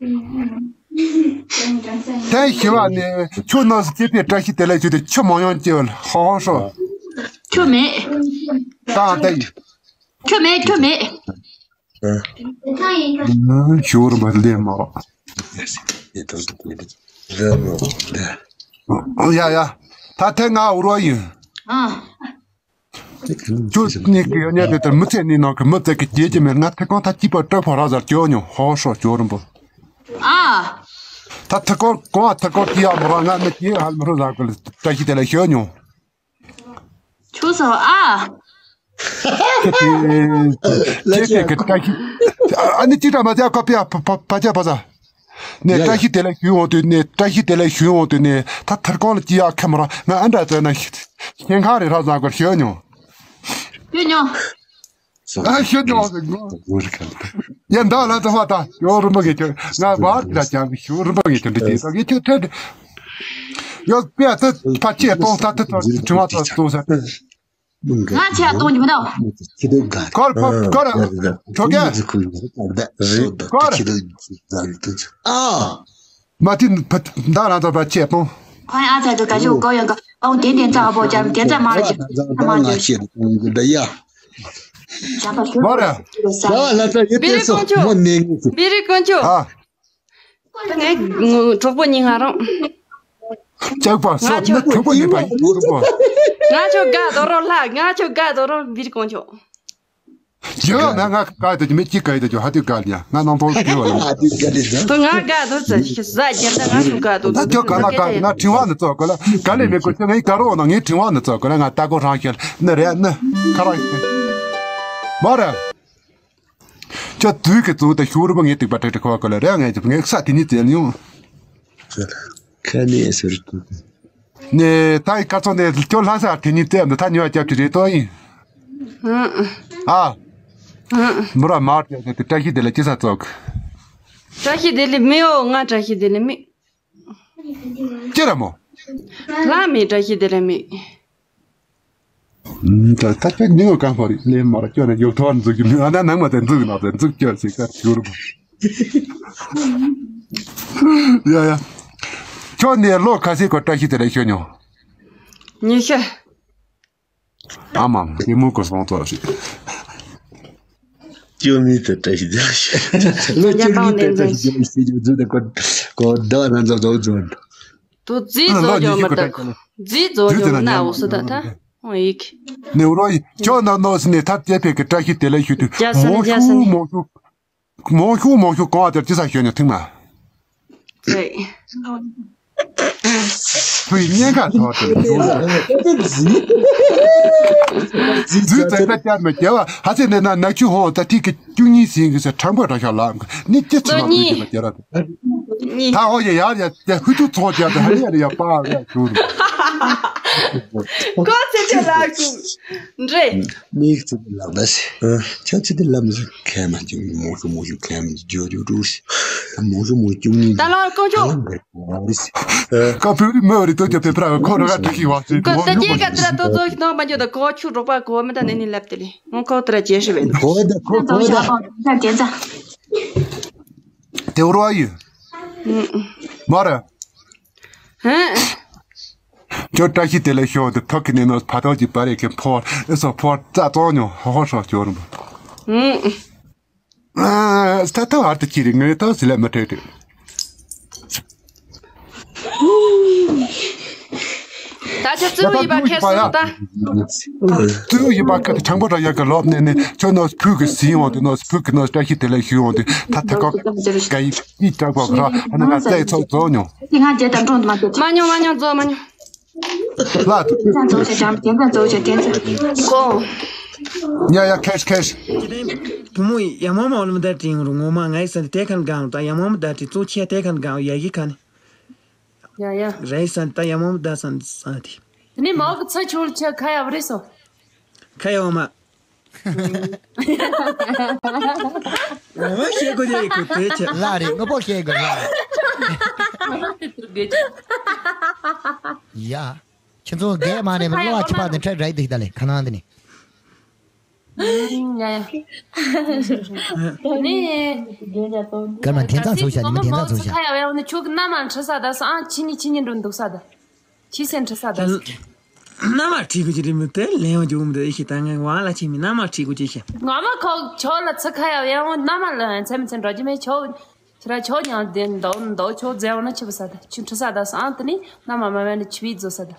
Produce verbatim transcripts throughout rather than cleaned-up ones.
ཐེངས་བཞི་པ་ནས་ཁྱོད་ནང་སྲིད་སྐྱེས་པའི་བཀྲ་ཤིས་བདེ་ལེགས་ཞུ་དེ་ཁྱོད་མ་ཡོང་ཅེས་ཧ་ཧོ་ཧྲོ། ཁྱོད་མེད། ཏང་ཏེ། ཁྱོད་མེད་ཁྱོད་མེད། ཞོར་མ་ལེ་མ། ཡ་ཡ། ད་ཐེངས་ང་འུར་བ་ཡིན། ཨ། ཁྱོད་ནི་གི་ཡོད་ཉལ་དེ་ལྟར་མི་ཚེ་ནི་ནང་གི་མི་ཚེ་གི་སྐྱེ་གི་མེད། ང་ཐེ་གང་ཐ་སྐྱིད་པ་སྤྲོད་ཕོ་ར་ཟར་སྐྱོ་ཉོ་ཧོ་ཧྲོ་སྐྱོ་རིན་པོ། ཨ། ད་ཐེ་གང་གང་ཐེ་གང་སྐྱིད་ཡ་མོ་ར་ང་མི་སྐྱིད་ཧལ་མི་རུ་ཟ་གི་བཀྲ་ཤིས་བདེ་ལེགས་ཞུ་ཉོ། ཁྱོད་ཚོ་ཨ། ཁྱེད་ཀྱི་ཁྱེད་ཀྱི་བཀྲ་ཤིས། ཨ་ནི་ཅི་འདྲ་མ་བྱ་ཁ་པི་ཨ་ཕ་ཕ་ཕ་ཅ་ཕ་ཟ། ནས་བཀྲ་ཤིས་བདེ་ལེགས་ཞུ་འོང་དུས་ནས་བཀྲ་ཤིས་བདེ་ལེགས་ཞུ་འོང་དུས་ནས་ད་ཐར་ཁང་ལ་ཅི་ཡག་ཁ་མ་ར་ང་ཨ་འདྲ་ཚོད་ན་ཤེས་ཁ་རེ་ར་བཟང་གོ་ཤོད་མྱོང་། ཤོད་མྱོང་། ཨ་ཤོད་མྱོང་ཟེར་གོ། ཡ་འདའ་ལ་ཚ་བ་ད་ཡོ་རུ་མ་གེ་ཁྱོད་ང་བར་ད་ཅང་ཤོ་རུ་མ་གེ་ཁྱོད་འདི་དེ་ད་གེ་ཁྱོད་ཐད་ཡོ་པེ་ད་ཕ་ཆེ་གཏོང་ད་ད་ད་དྲི་བ་ད་གཏོང་ས། ང་ཆ་གཏོང་རྒྱུ་མི་འདུག་སྐོར་ཕོ་སྐོར་ཁྲོ་རྒྱལ། སྐོར། ཨ། མ་ཏི་ཕ་ད་རང་ཚོ་ཕ་ཆེ་གཏོང་། ཁོང་ཨ་ཚ་དུ་ག་ཞུ་གོ་ཡོང་ག་ཨོང་དེ་དེ་ཚ་ཨ་བོ་ཅམ་དེ་ཚ་མ་ར་ཅི་ཐ་མ་ཅི་ཞུ། ད་ཡ། ཞག་པ་ཞུ། མ་ར། ས་ལ་ཚ་ཡོད་པའི་སོ་མོ་ནེ་ངེ་ཚོ། བེ་རི་དཀོན་མཆོག་ཨ། ད་ངའི་གྲོགས་པོ་གཉིས་ང་རང་། ལྕགས་པ་སོགས་ནི་གྲོགས་པོ་ཡིན་པ་ཡིན་གྲོགས་པོ། ང་ཁྱོད་དགའ་དོ་རོ་ལྷ། ང་ཁྱོད་དགའ་དོ་རོ་བིར་དཀོན་མཆོག་ཡོད་ན་ང་དགའ་དོ་མི་གཅིག་དགའ་ཡི་དོ་ཧ་དུ་དགའ་ལ་ཡ་ང་རྣམ་པོ་ཡོད་ལ། དུ་ང་དགའ་དོ་ཙི་ཞིག་ཟ་རྒྱབ་ན་ང་ཁྱོད་དགའ་དོ་ད་ཁྱོད་ག་ན་དགའ་ང་ཕྲེང་བ་ནི་ཙོག་གོ་ལ་ག་ལེ་མི་གོ་ཁྱོད་ངའི་དགའ་རོགས་ན་ངའི་ཕྲེང་བ་ནི་ཙོག་གོ་ལ་ང་ལྟ་གོ་རང་ཤེས་ནི་རེད་ནི་ཁ་ར་ཤེས་མ་རེད། ཁྱོད་དུས་ཀྱི་གཙོ་བོ་དེ་ཤུགས་རུ་པ་ངས་སྡིག་པ་དྲག་དྲག་ཁོ་བ་ཁོ་ལ་རེ་ངས་ཀྱི་ངས་ས་དེ་ཉིད་བཙལ་ཡོང་། ཁ་ནས་ཟེར་དུས། ནས་ད་ཡི་ཀ་ཚོ་ནས་ཁྱོད་ལྷ་ས་དེ་ཉིད་བཙལ་འདི་ད་ཉོ་བ་རྒྱབ་ཀྱི་རེད་དོ་ཡིན། ཨ། མོ་ར་མར་བཙལ་ནས་དེ་བཀྲ་ཤིས་བདེ་ལེགས་ཅི་ས་ཙོག་བཀྲ་ཤིས་བདེ་ལེགས་མི་ཡོ་ང་བཀྲ་ཤིས་བདེ་ལེགས་མི། ཅི་ར་མོ། ལྷ་མི་བཀྲ་ཤིས་བདེ་ལེགས་མི། ད་ད་ཁྱོད་ཉིན་གང་ཕོ་རི་ལེན་མ་ར་ཁྱོད་ནས་ཡོག་ཐོར་འཛུགས་ཀྱི་མི་ཨ་ན་ནང་མ་དེ་འཛུགས་ན་དེ་འཛུགས་ཁྱོད་ཅིག་ཀ་ཞུ་རུ། ཡ་ཡ། ཁྱོད་ནས་ལོ་ཁ་སེ་ཀོ་བཀྲ་ཤིས་བདེ་ལེགས་ཞུ་མྱོང་། ཉི་ཤུ། ཨ་མ་མ་ཡི་མུ་ཀོ་སོང་ཐོག་ཞིག་ཅོ་མི་དེ་བཀྲ་ཤིས་བདེ་ལེགས་ཞུ། ལོ་ཅོ་མི་དེ་བཀྲ་ཤིས་བདེ་ལེགས་ཞུ་རྒྱུ་འཛུགས་དེ་ཀོ་ཀོ་ད་ན་ཛོ་ཛོ་ཛོ། དུ་རྫིས་བཟོ་རྒྱུ་མི་འདུག་རྫིས་བཟོ་རྒྱུ་མི་ན་འུ་སུ་ད་ད་ཨོ་ཡིག་ནེའུ་རོ་ཡི་ཁྱོད་ན་ནོ་སི་ནི་ཐབས་ཅེས་ཕེ་གི་བཀྲ་ཤིས་བདེ་ལེགས་ཞུ་དུས་རྒྱ་ས་ནི་མོ་རྒྱ་ས་ཤུ་ནི་མོ་ཤུ་མོ་ཤུ་མོ་ཤུ་གང་བ་དེར་ཅི་ས་ཞོན་ནི་ཐིག་མ། ཚེ། བུ་ཡི་གཉེན་ཁ་ཐོག་ཏུ་འཛུལ་ཚེ་ད་བསྐྱར་མི་སྐྱེ་བ་ཧ་ཚེ་ནས་ན་ནག་ཆུ་ཧོང་ད་ཐིག་གི་བཅུ་གཉིས་ཟིན་གི་ཟེར་དྲང་པོ་ར་ཤ་ལགས་ནི་ཅི་ཚེ་ལ་བུ་ཡི་མ་སྐྱེ་ར། གཉིས། ད་ཧོ་ཡ་ཡར་ཡ་ཡ་ཧུ་ཐུ་ཚོ་རྒྱ་དུ་ཧ་ཡ་ཡ་པ་ཡ་ཞུ་རུ། ཀོ་ཚེ་ཆེ་ལགས་ཀུ་འདྲེ། མིག་ཚེ་ལགས་ད་སི་ཆ་ཚེ་དེ་ལམ་ཟུ་ཁེ་མ་ཅུ་མོ་ཤུ་མོ་ཤུ་ཁེ་མ་ཇོ་ཇོ་ཏུ་སི་མོ་ཤུ་མོ་ཅུ་མི་ད་ལོ་ཀོ་ཅོ། ཀ་ཕུ་རི་མ་རི་ཏོ་ཅོ་པེ་པ་ར་ཁོ་ར་ཏུ་ཤི་བ་སི་ཀོ་ཏ་ཀེ་ཀ་ཏ་ཏོ་ཏོ་ནོ་མ་ཇོ་ད་ཀོ་ཆུ་རོ་པ་ཀོ་མི་ད་ནེ་ནི་ལབ་ཏེ་ལི་ངོ་ཀོ་ཏ་ར་ཇེ་ཤི་བེ་ནོ། ཁོ་ད་ཁོ་ཁོ་ད། དེ་རོ་ཡི། མ་ར། ཧེ། ཁྱོད་བཀྲ་ཤིས་བདེ་ལེགས་ཞུ་དུ་ཕ་གི་ནས་ནོ་ཕ་ཐོག་གི་པ་རེ་གི་ཕོར་ཨེ་སོ་ཕོར་རྩ་གཏོང་ཉོ་ཧོ་ཧོ་ཧྲོ་ཅོ་རུ། ཨ་ས་ཐོ་ཧར་དུ་ཅི་རི་ངའི་ཐོག་སི་ལ་མི་ཁྲེ་ཁྲེ། ད་ཆ་ཙུ་ཡི་པ་ཁེ་སོ་ད། ཙུ་ཡི་པ་ཁེ་དྲང་པོ་ར་ཡ་གི་ལོབ་ནས་ནས་ཁྱོད་ནོ་ཕུ་གི་སི་ཡོང་དུ་ནོ་ཕུ་གི་ནོ་བཀྲ་ཤིས་བདེ་ལེགས་ཞུ་ཡོང་དུ་ད་ཐེ་ཀོ་ག་ཡི་ཅི་ཀྲག་པོ་ཁ་ཨ་ན་ང་ཙའི་ཚོགས་རྫོགས་ཉོ། དེ་ང་རྗེས་དང་དྲུང་དུ་མ་ཐུབ། མ་ཉོ་མ་ཉོ་རྫོགས་མ་ཉོ། ལ། དེ་ཚ་རྫོགས་བྱ་ཅམ་དེ་ཚ་རྫོགས་བྱ་དེ་ཚ། ཁོ། ཡ་ཡ་ཁེ་ཤི་ཁེ་ཤི། བུ་མོ་ཡ་མོ་མ་ལ་མི་ད་ཏྲིང་རུ་ངོ་མ་ངའི་ས་དེ་ཁན་གང་ད་ཡ་མོ་མ་ད་ཏྲི་ཙོ་ཆེ་དེ་ཁན་གང་ཡ་ཡི་ཁན། ཡ་ཡ། རེད་ས་ད་ཡ་མོ་མ་ད་ས་ས་དེ། དེ་ནས་མའོ་གི་ཚ་ཆོལ་ཆ་ཁ་ཡ་བ་རེད་སོ། ཁ་ཡ་བ་མ། ངོ་མ་ཤེས་དགོས་ཡ་ཡི་ཁུ་དེ་ཆ། ལ་རེད་ངོ་པོ་ཤེས་དགོས་ལ་རེད། ཡ། ཁྱེད་ཚོ་རྒས་མ་ནས་བློ་ཨ་ཆི་པ་དེ་འཕྲལ་རེད་འདུག་ད་ལེ་ཁ་ནང་དེ་ནི། ཡ་ཡ། ནི། སྐར་མ་འཐེན་ཚང་ཚུགས་ཤག་ཉི་མ་འཐེན་ཚང་ཚུགས་ཤག་ཁ་ཡ་ཡ་འོ་ན་ཁྱོད་ཀྱི་མནའ་མ་ཁྲི་ས་ད་སོང་ཨ། ཁྱི་གཉིས་ཁྱི་གཉིས་འགྲོ་འདུག་ས་ད། ཁྱི་སེང་ཁྲི་ས་ད། མནའ་མ་ཁྲིད་དགོས་ཀྱི་རེད་མི་དེ་ལན་ཡང་འཇོག་མི་འདུག་ཨེ་ཤི་ད་ངས་ཝང་ལ་ཆེ་མི་མནའ་མ་ཁྲིད་དགོས་ཀྱི་ཤི། ངོ་མ་ཁོ་ཁྱོད་ལ་ཚི་ཁ་ཡ་ཡ་འོ་མནའ་མ་ལ་ཡང་ཚེ་མི་ཚེ་འགྲོ་རྒྱུ་མེད་ཁྱོད། ཁྱི་ར་ཁྱོད་ཉང་དེ་འདོག་འདོག་ཁྱོད་རྫས་འོ་ན་ཁྱི་བུ་ས་ད་ཁྱི་ཁྲི་ས་ད་སོང་ཨ། དེ་ནི་མནའ་མ་མ་བས་ནི་ཁྱི་བི་རྫོ་ས་ད།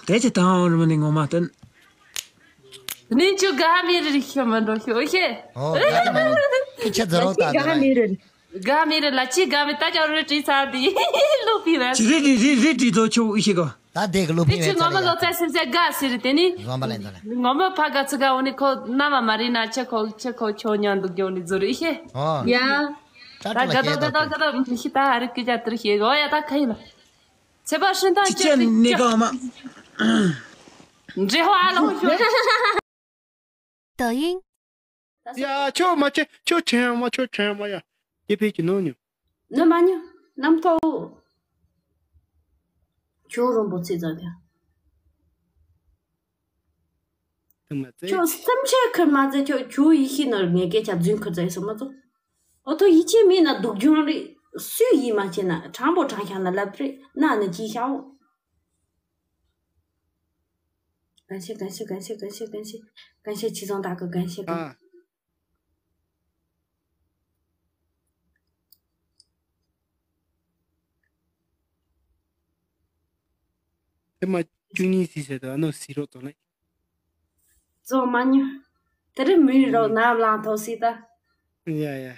དེ་ཅི་དང་འོ་རི་མ་ནི་ངོ་མ་སྟོན། ནི་ཅུ་ག་མི་རི་ཤོ་མ་འགྲོ་ཤོ་ཤེ། ཨོ་ག་མི་རི་ཁྱི་ཆ་ཛ་རོ་ད་ག་མི་རི། ག་མི་རི་ལ་ཅི་ག་མི་ད་ཅོ་རི་ཏི་ས་དི་ལུ་པི་ར། ཅི་རི་རི་རི་རི་ཏི་ཏོ་ཆོ་ཨི་ཤི་གོ། ད་དེ་གི་ལུ་པི་ར་ཅི་ངོ་མ་ལོ་ཙ་སིམ་ཙ་ག་སི་རི་དེ་ནི། ངོ་མ་ཕ་ག་ཚི་ག་འོ་ནི་ཁོ་ན་མ་མ་རི་ན་ཆེ་ཁོ་ཆེ་ཁོ་ཆོ་ཉང་འདུག་གྱོ་ནི་ཛོ་རི་ཤེ། ཡ། ད་ག་ད་ག་ད་ག་ད་མི་ཤི་ད་ཨ་རི་ཀི་ཅ་ཏི་རི་ཤེ་གོ་ཡ་ད་ཁ་ཡི་ལ། ཚེ་པ་ཧྲིན་ཏང་ཅི་ཅེ་ནི་ག་མ། འབྲེལ་བ་ལོ་ཤོ། 抖音。 ཡ་ཁྱོད་མ་ཆེ་ཁྱོད་ཆེན་མ་ཁྱོད་ཆེན་མ་ཡ། སྐྱེ་འཕེལ་གྱི་ནོ་ཉོ། ནི་མ་ཉོ། རྣམ་ཐོ། ཁྱོད་རོན་པོ་ཚེ་ཙག་ཀྱང་། དེ་མ་ཚེ། ཁྱོད་སེམས་ཆེ་ཁུར་མ་ཚེ་ཁྱོད་ཁྱོད་ཡི་ཤི་ནོར་ངས་སྐད་ཆ་རྫུན་ཁུར་ཙག་ཡི་སོ་མ་ཚོ། ཨོ་ཐོ་ཡིད་ཆེས་མེད་ན་སྡུག་སྦྱོང་རེད། སུས་ཡིད་མ་ཆེས་ན་དྲང་པོ་དྲང་ཤག་ན་ལབ་རེད་ན་ནི་ཅི་ཤག་འོ། 感谢感谢感谢感谢感谢感谢七总大哥，感谢感谢。 དེ་མ་བཅུ་གཉིས་སི་ཟེར་དུ་ཨ་ནོ་སི་རོ་དོ་ནི། ཙོ་མ་ཉུ། དེ་རིང་མི་རོ་ནབ་ལང་ཐོ་སི་ད། ཡ་ཡ།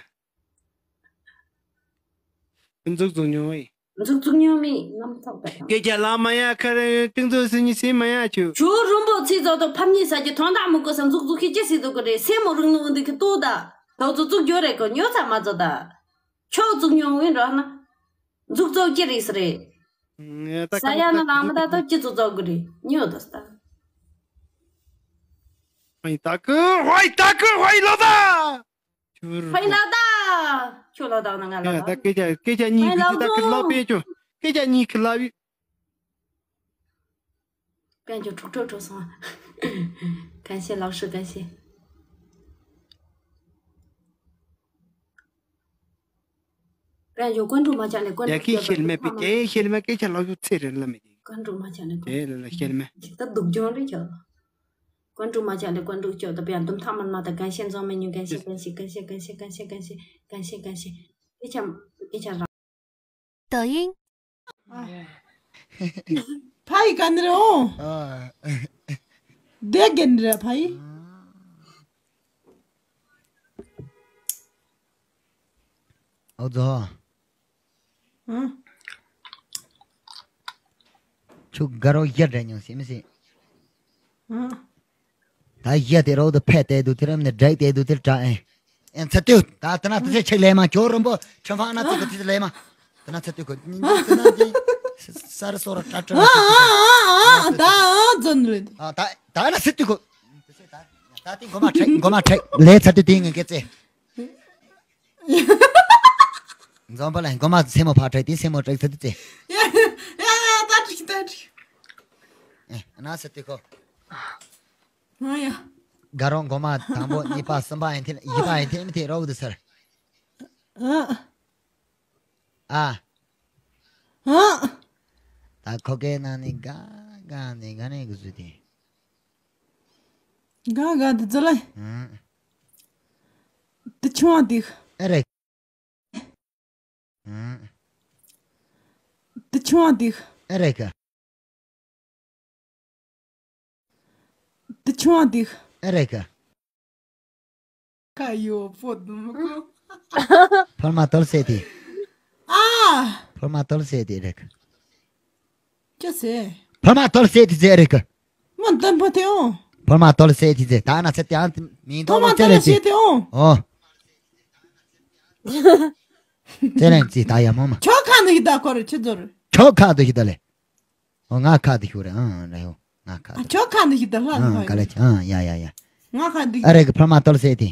འཛུགས་འཛུགས་མྱོང་བས། འཛུགས་འཛུགས་མྱོང་མི་ནམ་ཐོག་ད་དང་། སྐད་ཆ་ལ་མ་ཡ་ཁ་རེ་ཏིང་ཙོ་སི་ཉི་སི་མ་ཡ་ཆུ། ཇོ་རུམ་པོ་ཚིག་ཙོ་དོ་ཕམ་ཉི་ས་ཀྱི་ཐོང་དག་མུ་ཀུ་ས་འཛུགས་འཛུགས་ཤི་ཅི་སི་དུ་ཀུ་རེ་སེ་མོ་རུང་ནུ་འདི་ཁི་ཏུ་ད། དོ་ཙོ་འཛུགས་འགྱོ་རེ་ཀོ་ཉོ་ཚ་མ་ཙོ་ད། ཁྱོད་འཛུགས་མྱོང་བས་འགྲོ་ན། འཛུགས་ཙོ་ཅི་རེད་སི་རེད། ས་ཡ་ན་ལ་མ་ད་དོ་ཅི་ཙོ་ཙོ་ཀུ་རེ་ཉོ་དོ་སི་ད། ཧོའི་ད་ཀུ་ཧོའི་ད་ཀུ་ཧོའི་ལོ་ད། ཕའི་ལ་ད། ཁྱོད་ལ་དང་ན་ང་ལ་ད། ད་སྐད་ཆ་སྐད་ཆ་གཉིས་ཕའི་ལ་ཀི་ད་ཀི་ལོ་པེ་ཅོ། སྐད་ཆ་གཉིས་ཀི་ལ་བི། དཔལ་འབྱོར་དྲུག་སྤྲོ་སྤྲོ་སོང་། 感谢老师，感谢。 དཔལ་འབྱོར་ཀོན་ཀྲུག་མ་ཆག་ལས་ཀོན་ཡ་ཀྲུག་ཁི་ཤེལ་མེ་པི་ཏེ་ཤེལ་མེ་སྐད་ཆ་ལོ་ཡུ་ཚེ་རེ་ལ་མེ་ཏེ། ཀོན་ཀྲུག་མ་ཆག་ལས་ཀོན། ཏེ་ལ་ལ་ཤེལ་མེ། ད་སྡུག་སྦྱོང་རེ་ཁྱོད། ཀོན་ཀྲུག་མ་ཆག་ལས་ཀོན་ཀྲུག་ཁྱོད་ད་པའི་འདུམ་ཐག་མར་མ་ད་感谢འཛོམས་མེ་ཉུ་感谢感谢感谢感谢感谢感谢感谢感谢感谢感谢感谢感谢感谢 抖音。 ཕ་ཡི་ག་ནི་རེད་ཨོ། ཨ། དེ་ག་ནི་རེད་ཕ་ཡི། ཨོ་ཛོ། ཨ། ཆུ་དགའ་རོགས་བཞི་འདྲ་མྱོང་སྲིད་མི་སྲིད། ཨ། ད་བཞི་དེ་རོགས་དུ་ཕེ་དེ་དུ་དེ་རམ་ནི་འདྲ་དེ་དུ་དེ་དྲ་ཨེ། ཨེ་ཚ་ཏུ་ད་ད་ན་དེ་ཚེ་ཆེག་ལས་མ་ཇོ་རོན་པོ་ཁྲིམས་ཧྥང་ན་ཚེ་གི་དེ་ཚེ་ལས་མ་ད་ན་ཚ་ཏུ་གོ་ནི་དེ་ན་དེ་ས་ར་སོ་ར་ཏྲ་ཏྲ་ཨ་ཨ་ཨ་ཨ་ད་ཨ་ཛོན་རེད། ཨ་ད་ད་ན་ཚ་ཏུ་གོ་ད་དེ་གོ་མ་ཁྲེག་གོ་མ་ཁྲེག་ལས་ཚ་ཏུ་དེ་ངེ་གེ་ཚེ། འཛོམས་པ་ལ་མགོ་མ་སེན་མོ་ཕར་བྲེག་དེ་སེན་མོ་བྲེག་ཚར་དུས་ཚེ། ཡ་ཡ་ཡ་ད་བྲེག་ད་བྲེག་ཨེ་ན་ཟེར་དུས་ཁོ། ང་ཡ། དགའ་རོགས་མགོ་མ་དང་པོ་གཉིས་པ་གསུམ་པ་ཡན་ཐིལ་བཞི་པ་ཡན་ཐིལ་མི་ཐིལ་རོགས་དུ་ཟེར། ཨ། ཨ། ཨ། ད་ཁོ་གའི་ནང་ནས་ག་ག་ནས་ག་ནས་གི་བཟོས་ཏེ། ག་ག་དུ་ཛ་ལ། ཨ། དུ་ཆུང་བ་དེ། ཨེ་རེད། ཨ། དུ་ཆུང་བ་དེ། ཨེ་རེད་ཀ། དུ་ཆུང་བ་དེ། ཨེ་རེད་ཀ། ཁ་ཡོ་པོ་དུ་མ་ཁོ། ཕར་མ་དོལ་སེ་དེ། ཨ། ཕར་མ་དོལ་སེ་དེ་རེད་ཀ། ཅི་ཟེར། ཕར་མ་དོལ་སེ་དེ་ཟེར་རེད་ཀ། མ་དོན་པོ་དེ་འོང་། ཕར་མ་དོལ་སེ་དེ་ཟེར་ད་ན་ཚེ་དེ་ཨང་མིང་ཐོག་ཐོག་མ་ལོ་ཅེ་དོལ་རེད་སེ་དེ། དེ་འོང་། ཨོ། ཙེ་རེན་ཙི་ད་ཡ་མོ་མ། ཁྱོད་ཁ་འདི་ཞིག་ད་ཁོ་རེ་ཆི་ཛོ་རེ། ཁྱོད་ཁ་འདི་ཞིག་ད་ལེ། ཨོ་ང་ཁ་འདི་ཞིག་རེ་ཨང་རེ་ཨོ་ང་ཁ་འདི། ཁྱོད་ཁ་འདི་ཞིག་ད་ལྷ་ཨང་ག་ལེ་ཨང་ཡ་ཡ་ཡ། ང་ཁ་འདི། ཨ་རེ་གི་ཕར་མ་དོལ་སེ་དེ།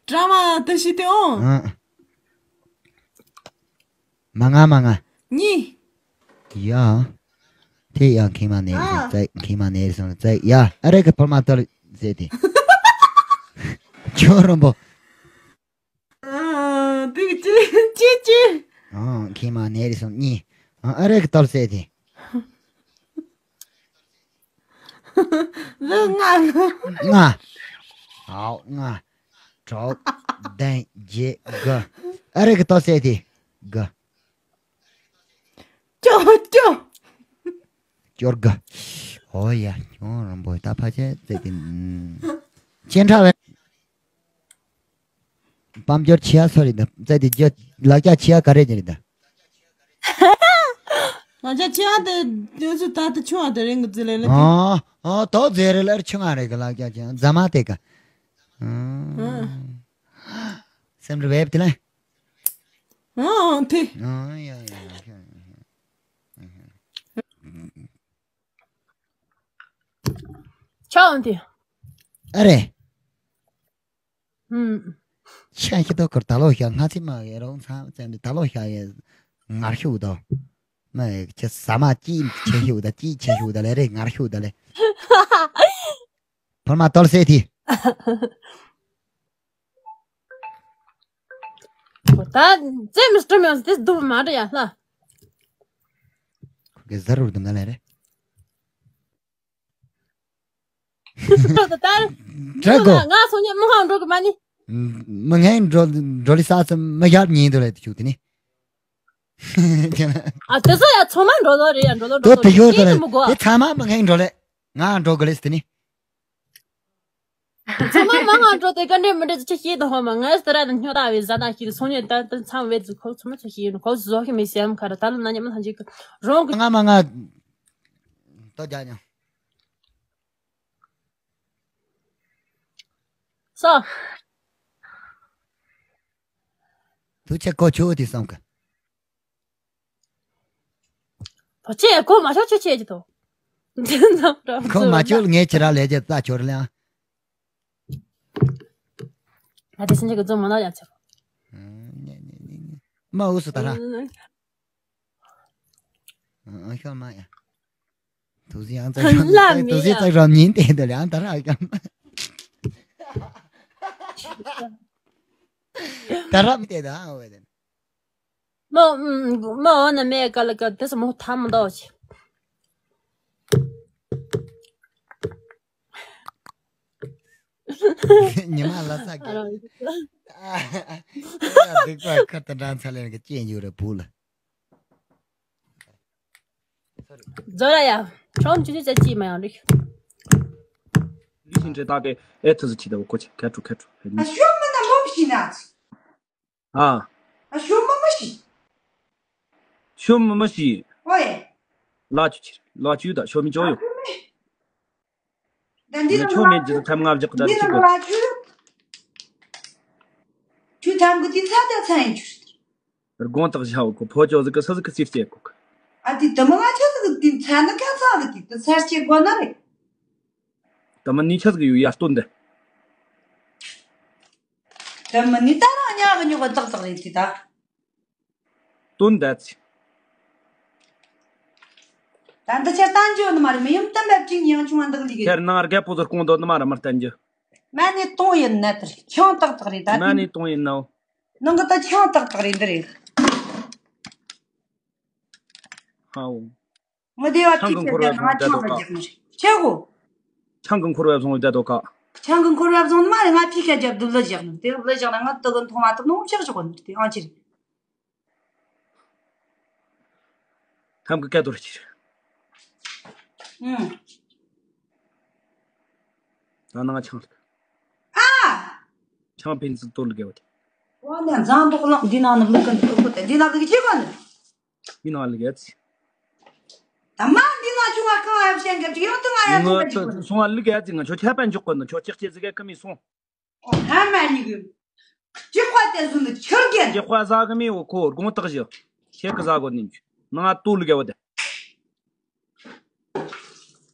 ཀྲ་མ་ད་ཞིག་དེ་ཨོ། ཨང་། མ་ང་མ་ང་། གཉིས། ཡ། དེ་ཡང་ཁྱིམ་མ་ནས་ཨ། ཙེ་ཁྱིམ་མ་ནས་སོང་ཙེ་ཡ། ཨ་རེ་གི་ཕོར་མ་ཏོལ་ཟེར་ཏེ། ཁྱོད་རོན་པོ། ཨ། དེ་གི་ཅི་ཅི་ཅི། ཨ། ཁྱིམ་མ་ནས་སོང་གཉིས། ཨ། ཨ་རེ་གི་ཏོལ་ཟེར་ཏེ། ལུ་ལྔ། ལྔ། ཨའོ་ལྔ། དྲུག་བདུན་བརྒྱད་དགུ། ཨ་རེ་གི་ཏོལ་ཟེར་ཏེ། དགུ། ཅོ་ཅོ། ཅོར་ག་ཨོ་ཡ། ཁྱོད་རོན་པོ་ད་ཕ་ཆེ་ཙེ་ཏི། ཅན་ཁྲ་བས། པམ་ཅོར་ཆེ་ཡ་སོ་རེད་ད། ཙེ་ཏི་ཇོ་ལག་ཆ་ཆེ་ཡ་ག་རེ་ཉེ་རེད་ད། ང་ཅག་ཆེ་ཡ་དེ་དུས་སུ་ད་ལྟ་ཆུང་བ་དེ་རིང་གི་ཙི་ལེ་ལེ་དེ། ཨ་ཨ་ཏོ་ཛེ་རེ་ལར་ཆུང་བ་རེད་གི་ལག་ཆ་ཆེ་ཡ་རྫ་མ་དེ་ག་ཨ། སེམས་རེ་བེབ་དེ་ལེ། ཨ་ཨ་དེ། ཨ་ཡ་ཡ་ཡ། ཆའོ་འདི། ཨ་རེ། ཧུམ། ཆ་ཤི་ཏོ་ཁར་ད་ལོ་ཤ་ང་ཚི་མ་ཡེ་རོང་ཚ་ཙམ་དུ་ད་ལོ་ཤ་ཡེ་ངར་ཤུག་དོ། མ་ཡེ་ཁྱེད་ཟ་མ་ཅི་ཆེ་ཤུག་ད་ཅི་ཆེ་ཤུག་ད་ལེ་རེ་ངར་ཤུག་ད་ལེ། ཕོར་མ་ཏོལ་སེ་ཐི། ད་ཙེ་མི་སྟོན་མེད་དེ་སྡུག་མ་རེད་ཡ་ལྷ། ཁོ་གི་ཟ་རུར་དུ་མ་ལེ་རེ། ད་ད་དྲ་གོ། ང་སོང་ཉིན་མི་ཧང་འགྲོ་གི་མ་ནི། མི་ངན་འགྲོ་འགྲོ་ལི་ས་ཚ་མི་ཡར་ཉིན་དུ་ལེ་དུ་ཆུག་དེ་ནི། ཨ་དེ་ཚོ་ཡ་ཚང་མ་འགྲོ་ལོ་རེད་ཡ་འགྲོ་ལོ་འགྲོ་དོ་ལོ་དེ་ཡོད་དེ་རེད་མི་དགོ་ཨ། དེ་ཚང་མ་མི་ངན་འགྲོ་ལེ། ང་འགྲོ་གི་ལེ་དེ་ནི། ཚང་མ་མང་ང་འགྲོ་དེ་ག་འདྲེ་མི་འདྲེ་ཅི་ཤེས་དང་ཧོ་མ་ངས་དེ་ར་ནི་སྨྱོ་ད་བའི་ཟ་ད་ཤེས་སོང་ཉིན་ད་དེ་ཚང་བས་ཚུ་ཁོ་ཚང་མ་ཚུ་ཤེས་ཡིན་ཁོ་ཚུ་བཟོ་ཤེས་མི་སེམས་ཁ་ར་ད་ལོ་ན་ཉམས་ལྷན་ཅིག་རོང་གི་ང་མ་ང་ཏོ་རྒྱ་ཉོ། སོ། དུ་ཆེ་ཀོ་ཆུ་དེ་སོང་གི། བོ་ཆེ་ཀོ་མ་ཤོ་ཆུ་ཆེ་ཅི་ཏོ། ཁོ་མ་ཆོལ་ངས་ཁྱེད་རང་ལས་ཀྱི་རྩ་ཆོར་ལ། ང་དེ་སེམས་ཅན་གྱི་རྫོང་མ་ན་ཡང་ཆེ། མ་འུ་སུ་ད་ར། ཨང་ཤོ་མ་ཡ། དུ་སི་ཡང་ཙག་རམ་ལ་མི་དུ་སི་ཡ། ཙག་རམ་ཉིན་ཏེ་འདི་ལ་ཡང་ད་ར་ཡང་ད་ར་མི་ཏེ་ད་ཨ་བེ་དེ། མོ་མོ་འོ་ན་མེ་ཀ་ལ་ཀ་དེ་སོ་མོ་ཐ་མ་འདོག་ཆེ། ཉི་མ་ལ་ས་གི། ཨ་རང་། ཨ་སྡིག་པ་ཁ་ཏ་འདྲ་ཚ་ལེན་གི་ཅན་ཡོད་རེ་བུ་ལ། རྫོ་ར་ཡ། ཁྲོམ་ཆུ་ཆུ་ཅ་ཅི་མ་ཡང་རིག་ལི་ཤིན་ཏྲེ་ཏ་ཏེ་ཨེ་ཐུ་ཟི་ཆི་ད་བོ་ཁོ་ཆེ་ཁ་ཁྲུ་ཁ་ཁྲུ། ཨ་ཤོ་མ་ན་མོ་བཞི་ན་ཚི། ཨ། ཨ་ཤོ་མ་མ་བཞི། ཤོ་མ་མ་བཞི། ཨོ་ཡེ། ལ་ཆུ་ཆི་ལ་ཆུ་ད་ཤོ་མི་ཅོ་ཡོ། ཨ་ཤོ་མ་བཞི། ད་འདི་ང་ལ་ཆོ་མེད་ཅི་ཐམ་ལྔ་བཞག་གི་ད་འདི་ཆི་ལ་གོ། ལ་ཆུ། ཆུ་ཐམ་གི་དེ་ཚ་དེ་ཚ་ཡིན་ཆུ། དགོང་དག་ཞའོ་ཁོ་ཕོ་ཅོ་ཟིག་གི་ས་ཟིག་གི་སིར་སྐྱེ་ཁོ། ཨ་དེ་དུ་མ་ང་ཆ་ཟིག་གི་དེ་ཚ་ན་ཁ་ཚ་གི་དེ་དུ་ཚ་སྐྱེ་དགོ་ན་རེད། དུ་མ་ནི་ཆ་ཟིག་ཡོད་ཡ་སྟོན་དེ། དུ་མ་ནི་ད་རང་ཉག་གི་ཉོག་གི་ཏག་ཏག་རེད་དེ་ད། སྟོན་ད་ཚི། ད་འདི་ཆ་བསྟན་རྒྱུ་ནི་མ་རེད་མི་ཡུམ་བསྟན་པ་བཅིངས་ཡང་ཆུང་བ་འདི་གི་ལི་གི། ཁེར་ནང་རྒད་པོ་ཟིག་སྐོང་དོ་ནི་མ་རེད་མི་བསྟན་རྒྱུ། མ་ནི་གཏོང་ཡིན་ན་དེ་རེད་ཆང་ཏག་ཏག་རེད་ད། མ་ནི་གཏོང་ཡིན་ནོ། ནང་གི་ད་ཆང་ཏག་ཏག་རེད་འདི་རེད། ཧའོ། ངི་དེ་བ་ཆང་གི་འཁོར་བའི་བཟུང་བསྡད་དོ་ཀ། ཆེ་གོ། ཆང་གི་འཁོར་བའི་བཟུང་བསྡད་དོ་ཀ། ཆང་གི་འཁོར་བའི་བཟུང་ནི་མ་རེད་ང་ཕི་ཤ་རྒྱབ་དུ་ལི་བཞག་ནི་དེ་ལི་བཞག་ན་ང་དུ་གི་མཐོང་མ་ཐུབ་ནོ་ཆག་ཆོག་གོ་ནི་དེ་ཨང་ཅི་རེད། ཐམ་གི་སྐད་དོར་ཅི་རེད། ཨང་། ད་ནང་ཆང་ལ། ཨ། ཆང་ཕན་ཚུན་དོར་ལ་དགེ་བ་དེ། ཝ་ནས་འཛང་དོག་ལག་འདི་ནང་ནི་ལུག་གི་འདི་ལུག་གི་དེ་འདི་ནང་ལུག་གི་ཅི་གོ་ནི། མི་ནང་ལ་གས་ཚི། ད་མ་འདི་ནང་ཆུང་བ་གང་ཡང་བཤད་གི་ཅི་ཡོང་དུ་ང་ཡང་ཆུང་བ་ཅི་གོ་ནི། སོང་བ་ལུག་གས་ཚི་ང་ཆོ་ཁྱད་པར་འཇོག་གོ་ནི་ཆོ་ཅིག་ཅིག་ཟི་གས་ཀི་མི་སོང་། ཨོ་ཧ་མ་ནི་གི། ཅི་ཁོ་དེ་བཟུང་ནི་ཁྱོད་གན། ཅི་ཁོ་ཟ་གི་མི་འོ་ཁོ་དགོང་དག་བཞི། ཁྱེད་ཀི་ཟ་གོ་ནི་ནང་ཏུ་ལུག་གས་བ་དེ།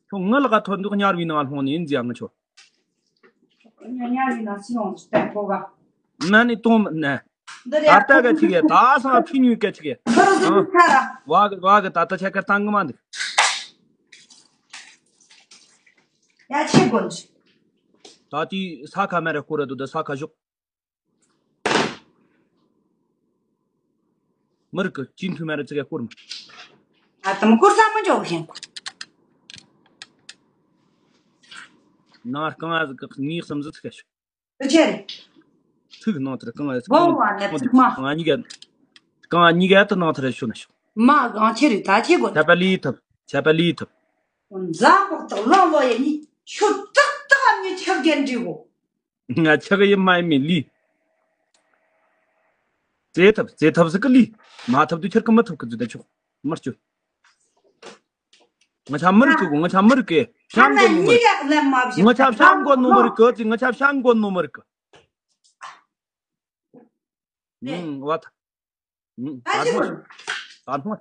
ཁྱོད་ང་ལ་ག་ཐོན་འདུག་ཉར་བའི་ནང་ལྷུང་ནི་ཡིན་ཟི་ཡང་ང་ཆོ། ཉར་ཉར་བའི་ནང་སི་ཡོང་སྟེ་ཁོ་ག། ན་ནི་གཏོང་མི་ནས། འདི་རེད། ད་ལྟ་ག་ཅིག་ཡ་ད་སང་ཕི་ཉུས་ག་ཅིག་ཡ། ཁུར་ཟིག་ཨ། ཚ་ར། བ་གི་བ་གི་ད་ལྟ་ཆ་ཁར་བཏང་གི་མ་འདུག་ཡ་ཆེ་དགོན། ད་དེ་ས་ཁ་མ་ར་སྐོར་ར་འདུག་ད་ས་ཁ་ཞོག་མི་རིགས་ཀྱི་སྤྱི་འཐུས་མ་རེད་ཚིག་ག་སྐོར་མ། ཨ་དམ་སྐོར་ས་མི་འཇོག་ཤེས་གོ། ནང་རྐང་ཨ་ཟིག་གི་གཉིས་གསུམ་ཟིག་ཚིག་ག་ཤོག་དུ་ཆེ་རེད། ཚིག་ནང་དེར་རྐང་ཨ་ཟིག་གོང་བ་ནས་ཚིག་མ། རྐང་ཨ་གཉིས་ཀ་རྐང་ཨ་གཉིས་ཀ་དུ་ནང་དེར་ཤོད་ན་ཤོག་མ་གང་ཆེ་རེད་ད་ཆེ་དགོས། ཆད་པ་ལས་ཐུབ་ཆད་པ་ལས་ཐུབ། འཛམ་བུ་དག་ལང་ལོ་ཡ་གཉིས་ཤོད་ཏག་ཏག་ཨ་མྱི་ཆག་རྒྱན་འདྲི་གོ། ང་ཆག་ཡིན་མ་ཡིན་མིན་ལི། བཙལ་ཐབས་བཙལ་ཐབས་ཟིག་གི་ལི། མ་ཐབས་དུས་ཁྱེར་གི་མི་ཐུབ་གི་ཟིག་ད་ཆོག་མར་སྐྱོད། ང་ཆ་མི་རིགས་གི་གོ་ང་ཆ་མི་རིགས་གི་ཤང་གོ་ནོ་མི་རིགས། ང་ཆ་ཤང་གོ་ནོ་མི་རིགས་གི་ང་ཆ་ཤང་གོ་ནོ་མི་རིགས་གི་ཨུམ་བ་ད། ཨུམ་ད་ནོ་ད་ནོ།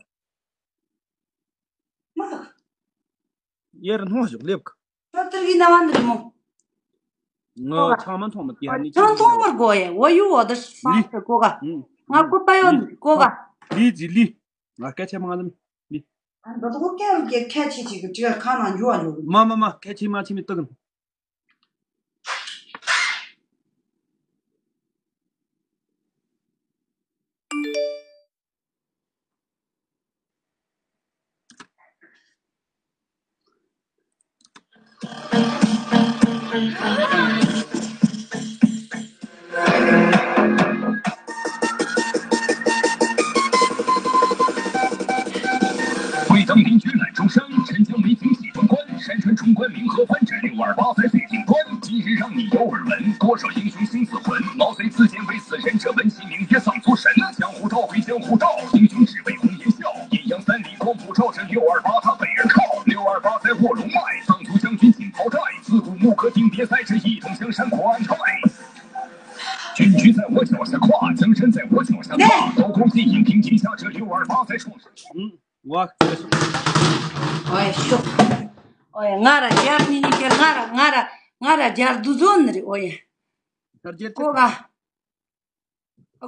ཡར་སྣང་ཞོག་སླེབས་གི་ཁྱོད་ཏིལ་གི་ན་བ་འདི་རེད་མོ། ངོ་ཆང་མ་འཐུང་མི་དེ་ཧ་ནི་ཆང་འཐུང་མར་གོ་ཡ། འོ་ཡུ་འོ་དར་སྤང་ལི། ཁ་གོ་ག་ང་ཀུ་པ་ཡོད་གོ་ག་ལི་ཛི་ལི། ང་སྐད་ཆ་མང་ལམ་ལི། ཨ་འདི་དག་སྐད་རུ་སྐད་ཁ་ཆེ་ཆེ་གི་དྲི་ཁ་ན་འཇུ་བ་འཇུ་གི་མ་མ་མ་སྐད་ཆེ་མ་ཆེ་མི་སྟག་གི会当邻居满城山，沉香梅景喜中观。山川冲冠明河湾，这六二八在最顶端。今日让你有耳闻，多少英雄心似魂。毛遂自荐为死神，这闻其名曰丧族神。江湖召回江湖道，英雄只为红颜笑。阴阳三里光普照，这六二八他北而靠。六二八在卧龙脉，藏族将军请讨债。自古牧歌定别塞，这一统江山国安泰。 军旗在我脚下跨，江山在我脚下踏，刀光剑影平天下，这六二八在创始。嗯，我。ཨོ་ཡ་ཤོག་ཨོ་ཡ་ང་ར་རྒྱལ་ནི་ནི་ཀྱེ་ང་ར་ང་ར་ང་ར་རྒྱལ་དུ་ཟོན་ནི་རེད། ཨོ་ཡ་ཀོ་ག་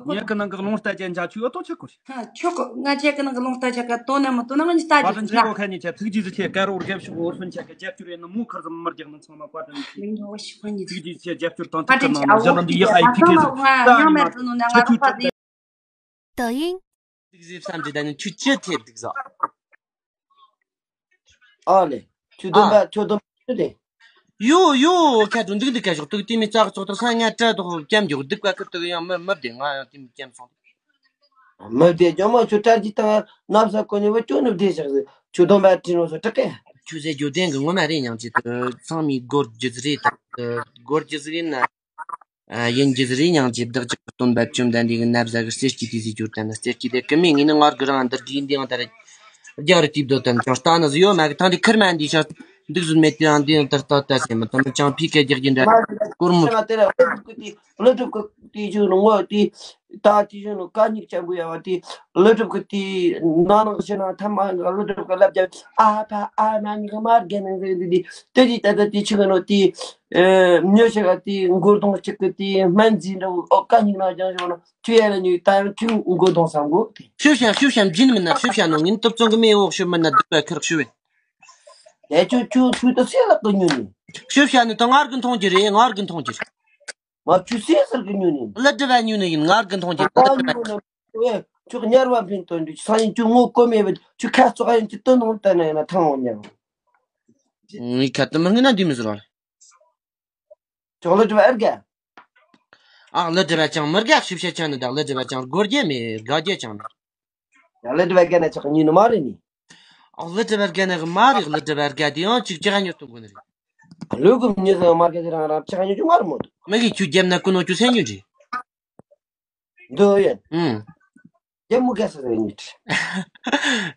ངས་ཀི་ནང་གི་རླུང་རྟ་ཅན་ཅག་ཆུ་ཨོ་ཏོ་ཆག་གོ་ཤི། ཆོག་གོ་ང་ཆེ་ཀི་ནང་གི་རླུང་རྟ་ཆག་ག་ཏོ་ན་མི་ཏོ་ན་ང་ཉི་ལྟ་བཀའ་དྲིན་ཆེ་གོ་ཁ་ཉི་ཆ་ཐུགས་རྗེ་ཆེ། ཀ་རོ་རྒྱབ་ཤོག་འོར་ཕན་ཆག་ག་རྒྱབ་སྐྱོར་ཡིན་ན་མོ་ཁར་ཙམ་མར་རྒྱག་ན་ཚང་མ་བཀའ་དྲིན་ཆེ། ལིང་ཐོ་བ་ཤི་ཁོ་ཉི་ཐུགས་རྗེ་ཆེ། རྒྱབ་སྐྱོར་དང་ཐུགས་ཁུར་གནང་ན་ཞྭ་ལམ་འདི་ཡག་ཨའི་ཕི་ཁེ་ཟིག་ད་ཉི་མ་ཁྱོད་ཁྱོད་ཁྱོད་ཁྱོད། 抖音། འདུག་ཟེར་བསམ་གྱི་ད་ནི་ཁྱོད་ཅི་ཐེབས་འདུག་ཟེར། ཨ་ལེ། ཁྱོད་སྡོམ་པ་ཁྱོད་སྡོམ་པ་ཁྱོད་དེ། ཡོ་ཡོ་ཁ་དུ་འདུག་འདུག་ག་ཞོག་ཏུག་དེ་མི་ཙག་ཙོག་ཏུ་ས་ང་བྲ་དོ་སྐྱམ་མགྱོགས་སྡུག་པ་ཁུར་དུ་ཡང་མི་མི་བདེ། ང་ཡང་དེ་མི་སྐྱམ་སོང་། མི་བདེ་ཇོ་མོ་ཁྱོད་བྲ་གྱི་སྟེང་ན་ས་གོ་ནི་བུ་ཁྱོད་ནི་བདེ་ཞག་ཟེར། ཁྱོད་སྡོམ་པ་ཁྲིན་རོ་སོ་དྲག་གེ། ཁྱོད་ཟེར་རྒྱུ་བདེན་གི་ངོ་མ་རེད། སྙིང་རྗེ་དུ་ཚང་མའི་སྒོར་རྒྱུ་ཟིག་རེད། ད་སྒོར་རྒྱུ་ཟིག་ཡིན་ན། ཨ། ཡིན་རྒྱུ་ཟིག་རེད། སྙིང་རྗེ་བདག་ཅག་སྟོན་པ་བཅོམ་ལྡན་འདས་ཀྱི་ན་བཟའ་གི་གསེར་གྱི་དུས་སུ་གྱུར་ཏེ་ན་གསེར་གྱི་དེ་ཀི་མེད་ངས་ནི་ངར་གི་རང་འདིར་དུས་འདི་ཡང་ད་རེ་རྒྱང་རི་དུས་སྡོད་དམ་ཅང་ལྟ་ན་ཟི་ཡོད་མ་གི་ཐང་དེ་ཁིར་མ་འདི་ཤ་འདུག་ཟིན་མེད་དེ་རང་འདི་ཡང་ད་ལྟ་ལྟ་ཟེར་མི་དང་ཅང་ཕི་སྐད་རྒྱག་རྒྱུ་འདྲ་སྐོར་མོ། ང་དེ་ར་ཀླུ་སྒྲུབ་ཀྱི་དེ་ཀླུ་སྒྲུབ་ཀྱི་དེ་ཞུ་ནོ་ངོ་དེ་ད་དེ་ཞུ་ནོ་ཀ་ཉིག་ཅན་པོ་ཡ་བ་དེ་ཀླུ་སྒྲུབ་ཀྱི་དེ་ན་ནང་ཞེ་ན་ཐ་མ་ཀླུ་སྒྲུབ་ཀྱི་ལབ་རྒྱ་ཨ་ཕ་ཨ་མ་ཉིག་མ་རྒན་ནང་ཟེར་འདི་དེ་དེ་དེ་ད་ད་དེ་ཆི་གི་ནོ་དེ། ཨེ། མྱི་ཞིག་ག་དེ་མགོ་གདོང་གཅིག་གི་དེ་སྨན་རྫས་འདྲ་བོ་ཨོ་ཀ་ཉིག་ན་སྦྱང་ཞོག་ན་ཁྱོད་ཡ་ལ་ཉོས་ད་ཡང་ཁྱོད་མགོ་གདོང་ས་མགོ་དེ། ཤུབ་ཤ་ཤུབ་ཤ་འཇིན་མི་ན་ཤུབ་ཤ་ནོ་ངིན་ཏུབ་ཙོང་གི་མེ་འོག་ཤུབ་མི་ན་སྡུག་པ་ཁིར་ཤུབ་བེ། ཡ་ཁྱོད་ཁྱོད་ཁྱོད་ད་སེ་ལག་གི་ཉོས་ནི། ཤུབ་ཤ་ནི་ད་ངར་གི་མཐོང་རྒྱུ་རེད། ངར་གི་མཐོང་རྒྱུ་རེད། ང་ཁྱོད་སེ་ཟེར་གི་ཉོས་ནི། གླུ་སྒྲུབ་བ་ཉོས་ནི་ཡིན། ངར་གི་མཐོང་རྒྱུ་གླུ་སྒྲུབ་བ། ཨེ། ཁྱོད་ཉར་བ་ཕན་ཐོགས་འདུག་སང་ཉིན་ཁྱོད་ངོ་གོ་མེད་པ་ཁྱོད་ཁ་བཙོག་ཡིན་གྱི་དོན་ནང་བལྟས་ན་ཡིན་ན་ཐང་འོང་ཉར། ངའི་ཁ་དུ་མི་ངན་ན་འདི་མི་ཟེར་བ། ཅོག་ལེ་སྒྲུབ་པ་ཨེ་དགའ། ཨ་ལེ་སྒྲུབ་པ་ཅང་མི་དགའ། ཤི་བཤད་ཅང་ནི་དག་ལེ་སྒྲུབ་པ་ཅང་དགོས་རྒྱུ་མེད། དགའ་རྒྱུ་ཅང་མེད། ཡ་ལེ་སྒྲུབ་པ་དགའ་ན་ཅག་ཉིན་ནི་མ་རེད་ནི། ཨ་ལེ་སྒྲུབ་པ་དགའ་ན་གི་མ་རེད། ལེ་སྒྲུབ་པ་དགའ་དེ་ཡང་ཅིག་ཅི་ག་ཉོ་སྟོན་དགོས་ནི་རེད། ལུས་ཀུན་ཉོ་སྟོན་མ་དགའ་དེ་རང་རང་ཅི་ག་ཉོ་རྒྱུ་མ་རེད་མོ། མི་གིས་ཁྱོད་རྒྱབ་ན་ཀུན་ནོ་ཁྱོད་སེམས་ཉོ་འདྲི། འདི་ཡིན། ཨུང་། རྒྱལ་མོ་དགའ་ས་ཟིག་ཉོས།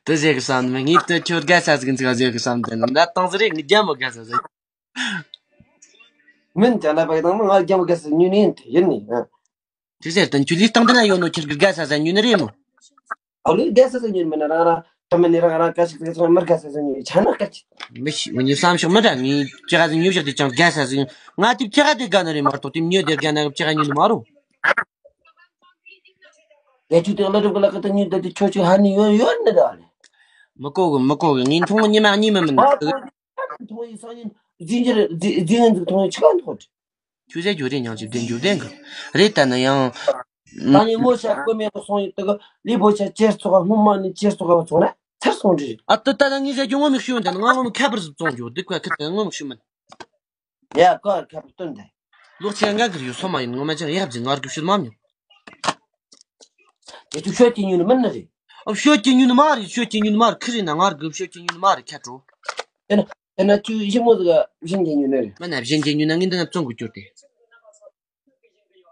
དེ་ཟེར་གི་བསམ་ནི་མིན། ངས་དེ་ཁྱོད་དགའ་ས་ཟིག་ཟིག་ཟེར་གི་བསམ་དེ་ནི་འདྲ་བཏང་ཟིག་རེད། ངས་རྒྱལ་མོ་དགའ་ས་ཟིག་མིན་ཅང་འདྲ་པ་གི་དང་ང་རྒྱལ་མོ་དགའ་ས་ཉོས་ནི་ཡིན་དེ་ཡིན་ནི། དེ་ཟེར་དོན་ཁྱོད་ལུས་སྟེང་དེ་ན་ཡོད་ནོ་ཁྱེད་ཀྱི་དགའ་ས་ཟིག་ཉོས་ནི་རེད་མོ། ཨ་ལུས་དགའ་ས་ཟིག་ཉོས་མིན་ན་རང་རང་དུ་མི་ནི་རང་རང་དགའ་ས་ཟིག་མི་དགའ་ས་ཟིག་ཉོས་ཆ་ན་དགའ་ཅི། མི་ཤི་ངས་བསམ་ཤོག་མི་འདྲ། ངས་ཅི་ག་ཟིག་ཉོས་ཤག་དེ་ཅང་དགའ་ས་ཟིག་ང་དེ་ཅི་ག་དེ་དགའ་ནི་རེད་མ་གཏོགས་དེ་ཉོས་དེ་དགའ་ན་ཅི་ག་ཉོས་ནི་མ་རུང་། དེ་ཆུ་དེ་ཀླུ་སྒྲུབ་ཀྱི་ལག་གི་དེ་ཉིད་དེ་དེ་ཁྱོད་ཆུ་ཧ་ནི་ཡོད་ཡོད་ནི་ད་ལེ། མི་གོ་གི་མི་གོ་གི། ངས་མཐོང་ཉི་མ་གཉིས་མིན་མིན་ཨ་ད་ཁོ་མཐོང་ཡི་སང་ཉིན་རྫིང་རྒྱུ་རྫིང་རྫིང་ངན་ཟིག་མཐོང་ཡི་ཆི་ག་མཐོང་། ཁྱོད་ཟེར་རྒྱུ་རེད། ཉང་ཅིག་བདེན་རྒྱུ་བདེན་གི་རེད། ད་ནི་ཡང་ད་ནི་ངོ་ཤ་ཀོ་མེད་པ་སོང་ཡི་དེ་གི་ལི་བོ་ཆ་ཅེར་ཚོ་ག་སྔོན་མ་ནི་ཅེར་ཚོ་ག་བ་ཚོང་ན་ཚར་སོང་འདྲི། ཨ་ད་ད་ད་ངས་ཟེར་རྒྱུ་ངོ་མི་ཤེས་འོན་ད་ནི་ང་ངོ་མི་ཁ་པར་ཟིག་བཙོང་རྒྱུ་འདི་ཁ་ཁི་ད་ངོ་མི་ཤེས་མིན། ཡ་ཀར་ཁ་པར་སྟོན་ད། ལོག་ཆེ་ང་གིར་ཡོད་སོ་མ་ཡིན། ངོ་མ་ཅང་ཡབ་ཟིག་ང་རྒྱུ་ཤུལ་མ་མྱོང་། དེ་ཚོ་ཤོད་ཀྱི་ཉུལ་ནི་མིན་ནི་རེད། ཨ་ཤོད་ཀྱི་ཉུལ་ནི་མ་རེད། ཤོད་ཀྱི་ཉུལ་ནི་མ་རེད། ཁི་རེད་ན་ང་རྒྱུ་ཤོད་ཀྱི་ཉུལ་ནི་མ་རེད། ཁ་དྲོ། དེ་ན་དེ་ན་ཁྱོད་ཞི་མོ་ཟིག་བཞིན་གྱི་ཉུལ་ནི་རེད། མ་ན་བཞིན་གྱི་ཉུལ་ན་ངས་འདི་ན་བཙོང་དགོས་གྱུར་ཏེ།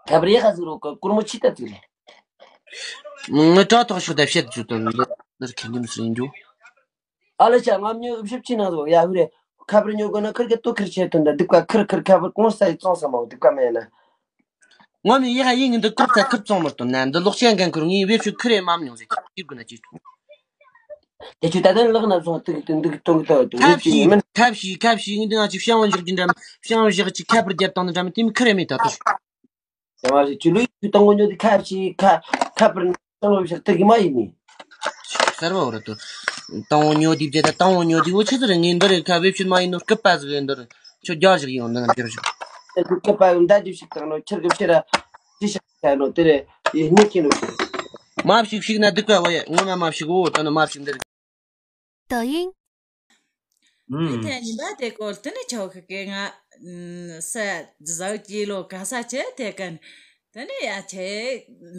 ཁ་པར་ཡག་ག་ཟིག་རོགས་གི་སྒོར་མོ་ཆི་ད་ཟིག་རེད། ངས་དྲ་ཐོག་ཤོག་ད་བཤད་ཚུལ་དང་འདི་འདིར་ཁྱེད་འདི་མི་སྲིད་འགྱོ། ཨ་ལེ་ཤ་ང་མྱི་ཞིབ་ཆི་ན་ཟོ་ཡ་ཧུ་རེ། ཁ་པར་ཉོ་དགོས་ན་ཁིར་གི་ཏོ་ཁིར་ཆེ་དོན་ད་སྡིག་པ་ཁིར་ཁིར་ཁ་པར་གོང་ས་ཡི་བཙོང་ས་མ་བོ་སྡིག་པ་མེད་ན། ངོ་མི་ཡི་ཧ་ཡིན་ངི་འདི་ཀོག་ཚ་ཁིར་བཙོང་མི་ཏོ་ན་འདི་ལོག་ཅན་གན་ཁུར་ངའི་བེད་སྤྱོད་ཁིར་ཡི་མ་མྱོང་ཟེར་ཁྱེད་དགོས་ན་ཅི་ཐུབ། དེ་ཆུ་ད་ལྟ་ལག་ན་བཟུང་སྟེ་འདུག་འདུག་གཏོང་གི་ཐོག་ཏུ་ཁ་ཡོད་ཀྱི་ཕྱིས་མིན། ཁ་ཕྱིས་ཁ་ཕྱིས་ངི་འདི་ང་ཅི་བྱང་བ་བཞག་གི་འདྲ་མ་བྱང་བ་བཞག་གི་ཁ་པར་རྒྱབ་བཏང་ནི་འདྲ་མ་དེ་མི་ཁིར་ཡི་མེད་ད་ཏོ། ཡང་མ་ཞིག་ཆུ་ལུས་ཆུ་དང་པོ་ཉོ་དེ་ཁ་ཕྱིས་ཁ་ཁ་པར་ནང་ལོག་བཞག་ཐུབ་ཀྱི་མ་ཡིན་ནི། གསར་བ་འོ་ར་ཏོ། དང་པོ་ཉོ་དེ་བྱས་ད་དང་པོ་ཉོ་དེ་འོ་ཆི་ཟེར་ངས་འདི་རེད་ཁ་བེད་སྤྱོད་མ་ཡིན་ནོ་སྐུད་པ་ཟིག་ཡིན་འདི་རེད། ཁྱོད་རྒྱག་ཞིག་ཡོང་འདི་ན་འགྱུར་ཞིག་དེ་སྐུད་པ་ཡོང་ད་དེ་ཞིག་དང་ནོ་ཁྱེར་གི་ཕྱིར་ར་ཅི་ཞིག་ཁ་ནོ་དེ་རེད་ཡིན་ནི་ཁྱི་ནོ། མ་ཞིག་ཞིག་ན་སྡིག་པ་བ་ཡ་ངོ་མ་མ་ཞིག་འོ་ད་ནི་མ་ཞིག་འདི་རེད། 抖音。 ཨུམ། དེ་ཐེངས་ཉིན་པ་དེ་སྐོར་དེ་ནི་ཆོག་གི་ང་ས་ཟའུ་ཀྱི་ལོ་ག་ས་ཆེ་དེ་གན་དེ་ནི་ཡ་ཆེ་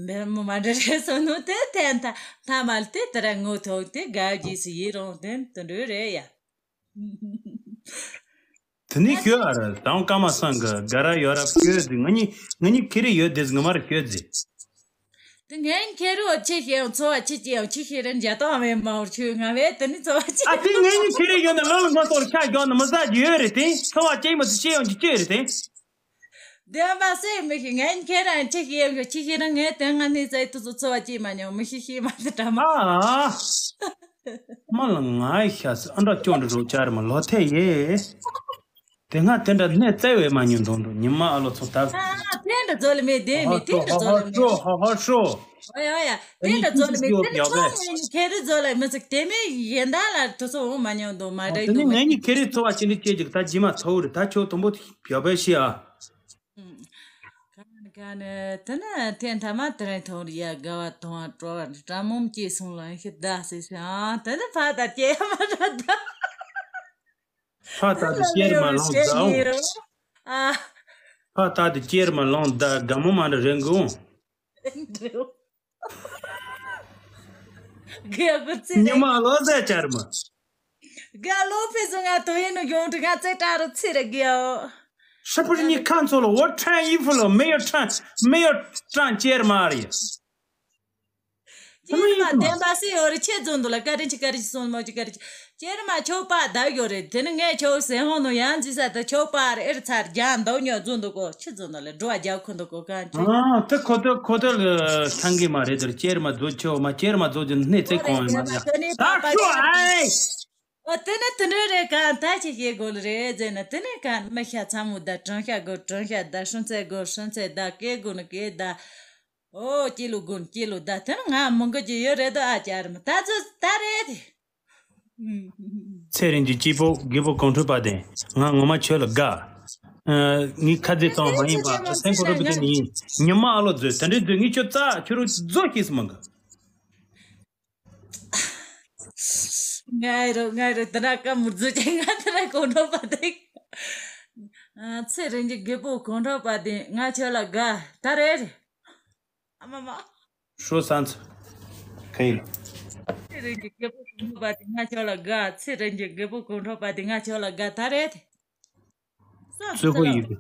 འབེར་མོ་མ་འདྲ་རེད་སོ་ནོ་དེ་ཐེངས་ཐ་ཐ་མལ་དེ་དེ་ར་ངོ་ཐོག་དེ་དགའ་རྗེས་སུ་ཡི་རང་དེ་དུ་འདྲ་རེད་ཡ། དེ་ནི་ཤོད་ཨ་ར་དང་ཀ་མ་སང་གི་དགའ་ར་ཡོད་ར་ཤོད་ཟི་ང་གཉིས་ང་གཉིས་ཁེ་རེ་ཡོད་དེ་ཟི་ང་མ་ར་ཤོད་ཟི། དེ་ངན་ཁྱེད་རོ་ཆེ་ཤེས་ཡང་འཚོ་བ་ཆེ་ཆེ་ཡང་ཆེ་ཤེས་རེ་འཇའ་དང་བའི་མ་འོར་ཆོས་ང་བས་དེ་ནི་འཚོ་བ་ཆེ། ཨ་དེ་ངན་ནི་ཁྱེད་རེ་ཡོད་ན་ལོ་ལ་ང་ཚོར་ཤ་རྒྱག་ན་མི་ཟ་རྒྱུ་ཡོད་རེད་དེ་འཚོ་བ་ཆེ་མི་ཚོ་ཆེ་ཡང་གི་ཆོས་རེད་དེ། བདེན་པ་སེ་མི་ཤེས་ངན་ཁྱེད་རང་ཆེ་ཤེས་ཡང་ཆེ་ཤེས་རང་ངས་དེ་ང་ནི་ཚེ་དུ་ཚོ་འཚོ་བ་ཆེ་མ་མྱོང་མི་ཤེས་ཤེས་མ་དེ་དྲ་མ། ཨ་ཨ། མ་ལ་ང་ཤ་ས་ཨ་འདྲ་སྐྱོན་འདྲ་རོགས་བཅར་མ་ལོ་ཐེ་ཡེ། དེ་སྔ་དེ་འདྲ་གནས་བཙལ་བས་མ་ཉོན་དོན་དུ་ཉི་མ་ཨ་ལོ་ཚོ་ད། ཨ་ཨ་དེ་འདྲ་རྫོ་ལ་མེད་དེ་མེད་དེ་འདྲ་རྫོ་ལ་མེད། ཧ་ཧ་ཧྲོ། ཨོ་ཡ་ཨོ་ཡ་དེ་འདྲ་རྫོ་ལ་མེད་དེ་འདྲ་ཚོ་ངས་ནི་ཁེ་རི་རྫོ་ལ་མི་ཚིག་དེ་མེད་ཡན་ད་ལ་དུ་ཚོ་འོང་མ་ཉོན་དོ་མ་རེད་དེ་དོ་ནི་མ་ངས་ནི་ཁེ་རི་ཚོ་བ་ཅི་འདྲ་བྱེད་ཅིག་ད་ཇི་མ་ཚོ་རེད་ད་ཆོ་དུམ་བུ་བྱ་བས་ཤི་ཨ། ག་ནི་ག་ནི་དེ་ནི་དེ་མཐའ་མ་དེ་རིང་ཐོང་རི་ཡ་དགའ་བ་དོང་བ་སྤྲོ་བ་འདྲ་མོམ་སྐྱེས་སོང་ལ་ཤི་ད་སི་སི་ཨ་དེ་ནི་ཕ་ད་སྐྱེ་ཡ་མ་ར་ད། ཕ་ད་དུ་ཅེར་མ་ལོང་ཟའོ། ཨ། ཕ་ད་དུ་ཅེར་མ་ལོང་ད་དགའ་མོ་མ་འདྲ་རེད་འགུ། དགེ་གུ་ཚེ་ཉི་མ་ལོ་ཟེ་ཅར་མ། དགའ་ལོ་ཕེ་ཟུ་ང་དོ་ཡིན་ནོ་ཡོང་དུ་ང་ཚེ་ཏྲ་རུ་ཚེ་ར་དགེའོ། ཧྲ་པར་ཉི་ཁ་མཚོ་ལ་འོ་ཁྲན་ཡི་ཕུ་ལ་མེ་ཡོ་ཁྲན་མེ་ཡོ་ཁྲན་ཅེར་མ་རེད། ཅེར་མ་བདེན་པ་སེ་ཡོ་རེ་ཆེ་རྫོང་དུ་ལ་ཀ་རིན་ཆི་ཀ་རིན་ཆི་སོང་མོ་ཅི་ཀ་རིན་ཆི། ཅེར་མ་ཆོག་པ་བདག་ཡོ་རེ་དེ་ནི་ངས་ཆོག་སེ་ཧོང་ནོ་ཡང་འཛི་ས་དུ་ཆོག་པ་རེ་ཨེར་ཚར་རྒྱ་འདོག་ཉོ་རྫོང་དུ་གོ་ཆི་རྫོང་དུ་ལ་འགྲོ་བ་རྒྱ་ཁུ་འདུག་གོ་གང་ཅི། ཨ་དེ་ཁོ་ཐོ་ཁོ་ཐོ་ལ་ཐང་གི་མ་རེད་དེར་ཅེར་མ་རྫོ་ཆོག་མ་ཅེར་མ་རྫོ་ཅི་ནི་ཚེ་གོང་ཡོད་མ་རེད་ད་ཁྱོ་ཨེ། ཨོ་དེ་ནི་དེ་འདྲ་རེད་གང་ད་ཅི་ཤེས་དགོས་ལ་རེད་ཟེར་ན་དེ་ནི་གང་མི་ཤ་ཚ་མོ་ད་དྲང་ཤ་དགོས་དྲང་ཤ་ད་ཧྲུན་ཚེ་དགོས་ཧྲུན་ཚེ་ད་སྐད་དགོས་ནི་སྐད་ད། ཨོ་སྐྱེ་ལུགས་དགོན་སྐྱེ་ལུགས་ད་དེ་ནི་ང་མི་འགོ་གི་ཡོད་རེད་དོ་ཨ་ཅར་མི་ད་ཚོ་ད་རེད་དེ། ཚེ་རིང་གི་སྐྱེས་པོ་རྒད་པོ་གོང་ཁྲོ་པ་དེ་ང་ངོ་མ་ཁྱོད་ལ་དགའ། ངའི་ཁ་རྩེ་གཏོང་མ་ཡིན་པ་སེམས་ཁོ་རུ་བུ་དེ་ནི་ཡིན་ཉི་མ་ཨ་ལོ་མཛོད་དེ་འདྲའི་མཛོད་ངས་ཁྱོད་རྩ་ཁྱོད་རུ་རྫོ་ཤེས་སུ་མ་དགའ། ངའི་རུ་ངའི་རུ་དེ་ན་ཀ་མུར་རྫོ་ཅན་ང་དེ་ན་གོང་ཁྲོ་པ་དེ། ཚེ་རིང་གི་རྒད་པོ་གོང་ཁྲོ་པ་དེ་ང་ཁྱོད་ལ་དགའ་ད་རེད། ཨ་མ་མ། ཧྲོ་སན་ཚ། ཁ་ཡིན། ཚེ་རིང་གི་རྒད་པོ་གོང་ཁྲོ་པ་དེ་ང་ཁྱོད་ལ་དགའ། ཚེ་རིང་གི་རྒད་པོ་གོང་ཁྲོ་པ་དེ་ང་ཁྱོད་ལ་དགའ་ད་རེད། ཙུ་ཧོ་ཡི་གི་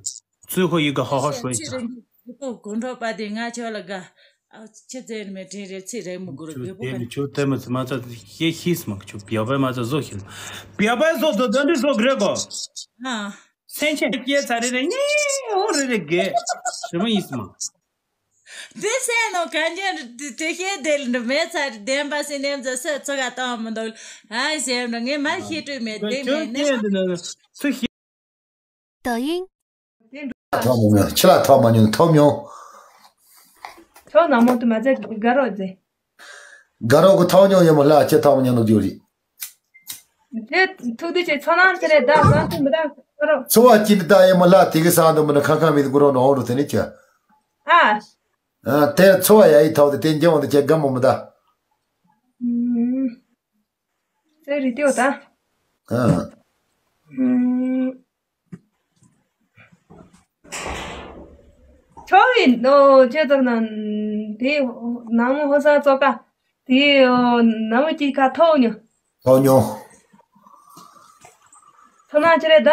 ཙུ་ཧོ་ཡི་གི་ཧ་ཧ་ཧྲོ་ཡི། ཚེ་རིང་གི་རྒད་པོ་གོང་ཁྲོ་པ་དེ་ང་ཁྱོད་ལ་དགའ། ཨ་ཆི་ཙེ་མེ་དྲིན་རེ་ཚེ་རིང་མི་དགོས་རྒད་པོ་ག་ཁྱོད་དེ་མི་ཚོ་དེ་མ་ཚ་ཤེས་ཤེས་མ་ཁྱོད་བྱ་བའི་མ་ཚ་བཟོ་ཤེས། བྱ་བའི་བཟོ་དོ་དོན་འདི་བཟོ་གི་རེད་གོ། ཨ། སེམས་ཅན་སྐྱེ་ཚར་རེ་རེ་ཉེ་འོ་རེ་རེ་དགེ་ཞི་མ་ཡིན་སི་མ། དེ་སེ་ནོ་གན་ཇན་དེ་ཤེས་དེ་ལ་མེད་ཚར་བདེན་པ་སེ་ནེམ་ཚ་སེ་ཚོ་ག་བཏང་མི་འདུག་ཨ་ཞེས་ནོ་ངས་མ་ཤེས་སྤྲོས་མེད་དེ་མེད་ནས། ཚུ་ཤེས། 抖音。 ཐོག་མ་མྱོང་ཕྱི་ལ་ཐོག་མ་མྱོང་ཐོག་མྱོང་། ཁྱོད་ནང་མོ་དུ་མ་ཚད་དགའ་རོགས་ཟེར། དགའ་རོགས་ཀྱི་ཐོག་ཉོ་ཡོད་མོ་ལ་ཁྱེད་ཐོག་ཉོ་ནོ་རྒྱུ་རེད། དེ་ཐུག་དུས་ཆེ་ཚོ་ནང་ཚེ་རེ་ད་གང་དུ་མི་ད་དགའ་རོགས། ཚོ་བ་ཅི་འདི་ད་ཡོད་མོ་ལ་དེ་གི་སང་དུ་མི་ན་ཁང་ཁང་མི་དུ་གུ་རོགས་ནོ་འོང་རུ་དེ་ནི་ཁྱེད། ཨ། ཨ། དེ་ཚོ་བ་ཡ་ཡི་ཐོག་དེ་དེ་འགྱོ་འོང་དུ་ཁྱེད་དགའ་མོ་མི་ད། ཨུམ། ཚེ་རེ་དེའོ་ད། ཨ། ཨུམ། ཁྱོད་ཀྱིས་ཨོ་ཁྱེད་ཚོར་ན་དེ་ནང་མོ་ཧོ་ས་ཙོ་ཀ་དེ་ཨོ་ནང་མོ་ཅིག་ཁ་ཐོག་ཉོ། ཐོག་ཉོ། ཚོ་ནང་ཅི་རེད་ད།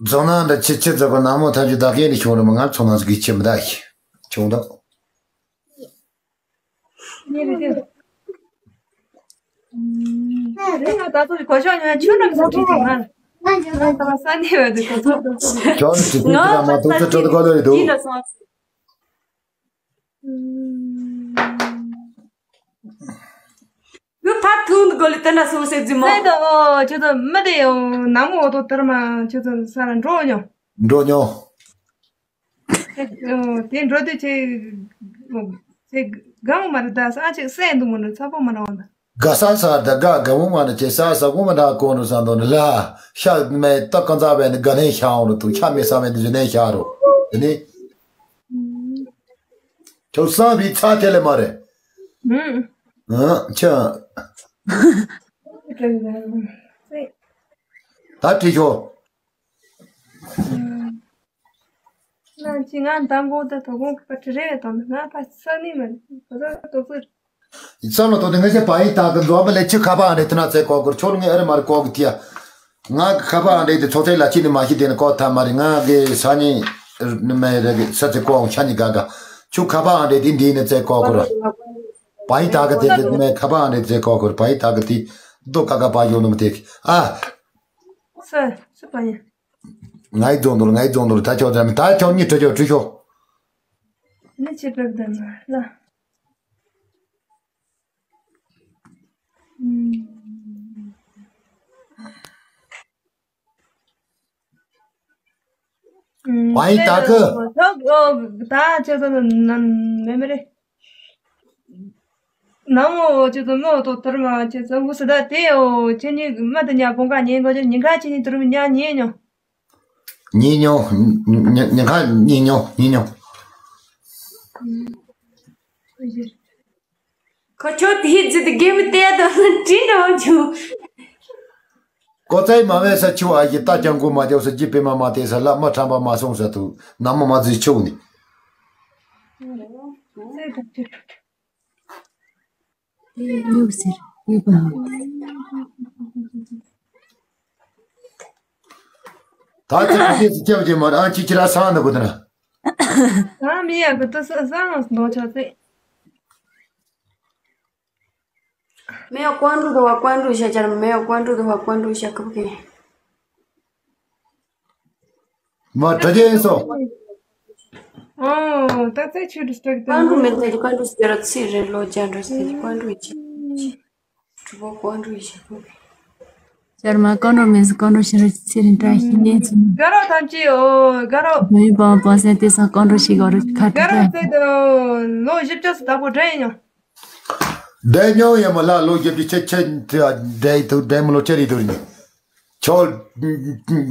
ཚོ་ནང་འདྲ་ཆི་ཆི་ཙོ་ཀ་ནང་མོ་ཐམས་ཅད་བདག་གིས་ནི་བྱུང་རེད་མ་ང་ཚོ་ནང་ཟིག་གིས་ཆི་མི་བདག་གི་བྱུང་ད། ཉེ་རེད་དེ། རེད་ང་ད་ཚོ་གོ་ཤོག་ཉོ་ཆུ་ནང་གི་ས་ཁྲིད་ཅིག་མ། ང་ད་ས་གནས་བ་དེ་གོ་ཚོད་གོ་ཚོད། ཁྱོད་ཀྱི་དུས་ཚོད་ལ་མ་ཐུག་ཚེ་ཁྲོད་དུ་གོ་ལོ་རེད་འདུག་ཡུ་ཕ་ཐུང་གོ་ལི་ཏན་ན་སོང་སེ་ཛི་མོ། ནས་ད་ཁྱོད་ཚོ་མི་དེ་ཡང་ནང་མོ་འོ་ཏོ་དེར་མ་ཁྱོད་ཚོ་ས་ལ་འགྲོ་ཉོ། འགྲོ་ཉོ། དེ་འགྲོ་དུས་ཆེ་ཆེ་གང་མ་རེད་ད་ས་ཆེ་སེ་འདུག་མོ་ནི་ཚ་པོ་མ་རེད་བ་ད། དགའ་ས་ས་ད་དགའ་དགའ་བོ་མ་ནི་ཆེ་ས་ས་གོ་མ་ད་གོ་ནུ་ས་འདོ་ནི་ལ་ཤ་མེ་ཏོ་ཀ་ཛ་བས་ནི་དགའ་ནས་ཤ་འོང་རུ་ཐུག་ཤ་མེ་ས་མེ་ནི་ཟི་ནས་ཤ་རུ་དེ་ནི། ཁྱོད་བསམ་པའི་ཚ་ཐལ་ལེ་མ་རེད། ཨང་ཆ། ད་དྲི་ཤོ། ང་ཅི་ང་མདང་དགོང་དང་དོ་དགོང་གི་པ་དྲི་རེ་དང་ང་ཕ་ས་ནི་མ་རེད་ཁོ་ཚོ་ཏོག་ཙི། བསམ་བློ་གཏོང་དུས་ང་ཚོའི་བ་ཡིག་དག་གི་འཛོམས་པ་ལས་ཆུ་ཁ་པ་ཨང་རེད་དེ་ན་ཚེ་ཀོ་གོར་ཆོ་ལ་ངས་ཨ་རི་མ་རི་ཀོ་གི་ཐིའ། ང་གི་ཁ་པ་ཨང་རེད་དེ་ཚོ་ཚེ་ལ་ཅི་ནི་མ་ཤི་དེ་ནི་ཀོ་ཐ་མ་རེད་ང་གི་ས་ནི་མེ་རེ་གི་ས་ཚེ་ཀོ་ཨང་ཤ་ནི་ག་ག་ཆུ་ཁ་པ་ཨང་རེད་དེ་འདི་ནི་ཚེ་ཀོ་གོར། བ་ཡིག་དག་གི་དེ་དེ་མེ་ཁ་པ་ཨང་རེད་ཚེ་ཀོ་གོར་བ་ཡིག་དག་གི་དེ་རྡོ་ཀ་ཀ་པ་ཡོང་ནི་མི་དེ་ཨ། སུ་སུ་པ་ཡིན། ང་ཡི་རྫོང་དུ་ལ་ང་ཡི་རྫོང་དུ་ལ་ད་ཁྱོད་ཚ་མི་ད་ཁྱོད་གཉིས་ཁྲི་ཁྱོད་ཁྲི་ཤོ། ནི་ཆེ་བབ་དང་ལ། བ་ཡི་ད་གི། ད་ཁྱོད་ཚོ་ནམ་མེ་མེ་རེད། ནང་འོ་ཁྱེད་ཚོ་མོ་ཏོ་དར་མ་ཁྱེད་ཚོ་འུ་སི་ད་དེ་འོ་ཁྱེད་གཉིས་མ་དེ་ཉ་གོང་ཀ་ཉན་གོ་ཁྱེད་ཉིན་ཁ་ཁྱེད་གཉིས་དུ་རུ་ཉ་ཉན་ཉོ། ཉན་ཉོ། ཉ་ཉ་ཉིན་ཁ་ཉན་ཉོ་ཉན་ཉོ། ཁོ་ཁྱོད་དེ་ཧི་ཛི་དེ་གེ་མི་དེ་དོ་དྲིན་འགྲོ་བྱུང་། ཀོ་ཙའི་མ་བས་ས་ཆུ་ཨ་ཡི་ཏ་ཀྱང་གོ་མ་རྒྱབ་ས་ཀྱི་པེ་མ་མ་དེ་ས་ལ་མ་ཁྲམ་པ་མ་སོང་ས་དུ་ན་མོ་མ་ཛི་ཆུ་ནི། ཉུག་ཟེར་ཉུག་པ། ད་ཚིག་ཁ་ཤས་ཤིག་སྐྱབས་ཀྱི་མ་རང་ཅི་ཅི་ར་སང་ནི་གོ་ད་ན། ང་མི་ཡག་གི་ཏུ་ས་སང་འདོ་ཆོག་ཚེ། མེ་ཡ་ཀོན་ཀྲུ་དོ་བ་ཀོན་ཀྲུ་ཤ་ཅར་མེ་ཡ་ཀོན་ཀྲུ་དོ་བ་ཀོན་ཀྲུ་ཤ་ཁབ་ཀེ། མ་དྲ་རྒྱ་ཡིན་སོ། ཨོ། ད་ཚེ་ཆུ་དུ་སྟག་ཏུ་ཀོན་ཀྲུ་མེ་ཚེ་ཀོན་ཀྲུ་ཟེར་ར་ཚེ་རེ་ལོ་ཅན་ར་ཚེ་ཀོན་ཀྲུ་ཅི། གྲུ་པོ་ཀོན་ཀྲུ་ཤ་ཁབ་ཀེ། ཅར་མ་ཀོན་ཀྲུ་མེ་ཚེ་ཀོན་ཀྲུ་ཤ་ར་ཚེ་རིན་ཏྲ་ཤི་ཉེ་ཚུ། དགའ་རོགས་ཐམས་ཅད་ཨོ་དགའ་རོགས། མེ་པ་པ་སེ་ཏེ་ས་ཀོན་ཀྲུ་ཤི་གོ་ར་ཁ་དྲ། དགའ་རོགས་ཚེ་དུ་ལོ་བཞི་བཅུ་སུ་དག་པོ་དྲན་ཡོང་། བསྡད་མྱོང་ཡོད་མ་ལ་ལོ་བཞི་བཅུ་ཆེ་ཆེ་བསྡད་ཡི་འདུག་བསྡད་མི་ལོ་ཆེ་རེད་འདུག་ནི། ཆོ་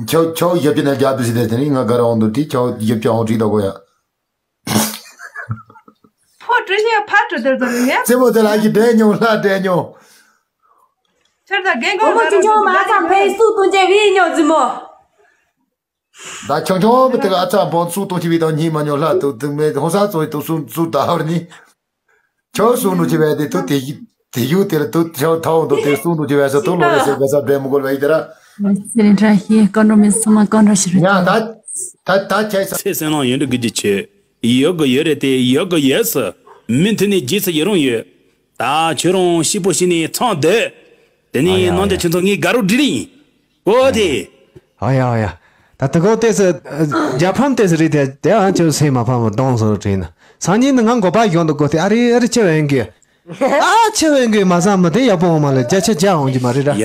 ཆོ་ཆོ་བཞི་བཅུ་ནས་བརྒྱ་དུ་ཟིན་ནས་དེ་ནི་ང་ག་ར་འོང་འདུག་དེ་ཆོ་བཞི་བཅུ་འོང་བྲིས་འདུག་གོ་ཡ། ཕོ་བྲིས་ནས་ཕ་བྲིས་དེར་དུ་ནི། རྩེ་མོ་དེ་ལ་གི་བསྡད་མྱོང་ལྷ་བསྡད་མྱོང་། ཆར་དང་རྒན་གོང་གོང་གི་ཆུང་ཆུང་མ་ཙམ་ཕེ་སུ་ཏུ་འཇེ་བི་ཉོ་ཛི་མོ། ད་ཆུང་ཆུང་མི་དེ་ག་ཨ་ཚ་བོན་སུ་ཏུ་ཆི་བི་དང་ཉི་མ་ཉོ་ལྷ་དུ་དུ་མེ་ཧོ་ས་ཙོ་དུ་སུ་སུ་ད་ཧར་ནི། ཁྱོད་གསུང་འདུག་ཅེས་པས་དེ་ཐུག་དེ་ཡི་དེ་ཡུག་དེ་ལ་ཐུག་ཁྱོད་ཐའོ་འདུག་དེ་གསུང་འདུག་ཅེས་པས་ས་ཐུག་ལོ་རེ་སེ་ག་ས་འདྲེ་མི་དགོས་པ་ཡི་དེ་ར། སེ་རིན་བཀྲ་ཤིས་ཀོན་ཀྲོ་མི་སུ་མ་ཀོན་ཀྲོ་ཤི་རེད། ཡ་ད་ད་ད་ཁྱེད་ས། ཚེ་སེམས་ནང་ཡོད་འདྲ་གི་ཅི་ཆེ། ཡོད་གི་ཡོད་རེད་དེ་ཡོད་གི་ཡོད་སུ། མི་མཐུན་ནི་རྗེས་སུ་ཡི་རང་ཡོད། ད་ཁྱོད་རང་སྐྱིད་པོ་བྱས་ནས་ཚང་སྡོད། དེ་ནས་ཨ་ཡ་ནང་ཨ་དེ་ཡ། ཁྱོད་ཚོ་ངའི་དགའ་རོགས་སྒྲིག་ལེ་ཡིན། ཨོ་དེ། ཨ་ཡ་ཨ་ཡ། ད་དེ་གོ་ཏེ་སི་རྒྱ་ཕམ་ཏེ་སི་རི་དེ་དེ་ཨ་ཅོ་སེ་མ་ཕམ་གདོང་སོ་དྲིན་ན་སང་ཉིན་ནི་ང་མགོ་པ་གཞོན་དུ་གོ་སྟེ་ཨ་རི་ཨ་རི་ཆེ་བའི་གི་ཨ་ཆེ་བའི་གི་མ་བསམ་མ་དེ་ཡག་པོ་འོང་མ་ལ་བརྒྱ་ཆ་བརྒྱ་འོང་གི་མ་རེད་ར། ཡ།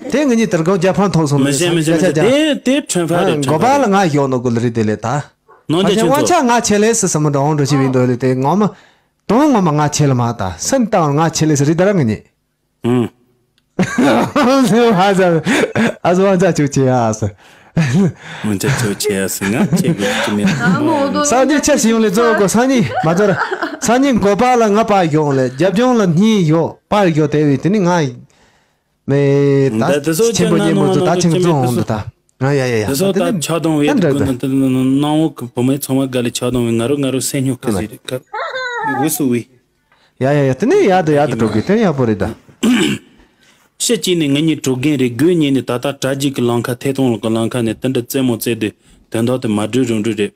དེ་ངེད་གཉིས་དེར་གོ་རྒྱ་ཕམ་ཐོག་སོང་མི་ལ་ཤེས་མི་ཤེས་བརྒྱ་ཆ་མི་ཤེས་བརྒྱ། དེ་དེ་ཁྲོན་ཕ་རེད་ཁྲོན་མགོ་པ་ཕ་རེད། ལ་ང་གཞོན་དུ་གོ་ལ་རི་དེ་ལས་ད། ནང་ཆ་ཁྱོད་ཚོ། དབང་ཆ་ང་ཆེ་ལེ་སི་སམ་འདྲ་འོང་འགྲོ་ཆེ་བའི་འདོད་ལེ་དེ་ངོ་མ། དོན་ངོ་མ་ང་ཆེ་ལེ་མ་ད་སེམས་བཏང་ང་ཆེ་ལེ་སི་རི་ད་ར་ང་ཉེ། ཨུམ། ཧ་ཟ། ཨ་ཟོ་ཨ་ཟ་ཆུ་ཆེ་ཨ་ཟ། ཨ་ཟ་ཆུ་ཆེ་ཨ་ཟ་ང་ཆེ་གི་ཆུ་མེད། སང་ཉིན་ཆ་ཞིག་ཡོང་ལེ་ཛོ་གོ་སང་ཉིན་མ་ཛོ་ར། སང་ཉིན་གོ་པ་ལ་ང་པ་ཡོང་ལེ་རྒྱབ་ལྗོངས་ལ་སྙིང་ཡོད་པར་ཡོད་དེ་བས་དེ་ནི་ང་མེ་ད་ཆེན་པོ་ཉེ་མོ་ཛོ་ད་ཆིང་ཛོ་འོང་དུ་ད་ང་ཡ་ཡ་ཡ་དེ་ཚོ་ད་ཆག་སྡང་བའི་དེ་ཀུན་ནི་དེ་གནང་བོ་གི་བུ་མོའི་ཚང་མ་དགའ་ལེ་ཆག་སྡང་བའི་ང་རོ་ང་རོ་སེམས་སྙུང་ཁ་ཟེར་ག་འུ་སུ་བའི། ཡ་ཡ་ཡ་དེ་ནས་ཡར་དུ་ཡར་དུ་འགྲོ་དགོས་དེ་ཡག་པོ་རེད་ད། ཕྱི་གཅིག་ནས་ངེད་གཉིས་གྲོགས་རྒན་རེད། དགུ་གཉིས་ནས་ད་ལྟ་གྲ་རྒྱས་ཀྱི་ལམ་ཁ་ཐད་གཏོང་གི་ལམ་ཁ་ནས་དེ་འདྲ་རྩེད་མོ་རྩེ་དུས་དོན་དག་དེ་མ་འགྲུབ་རུང་འགྲུབ་རེད།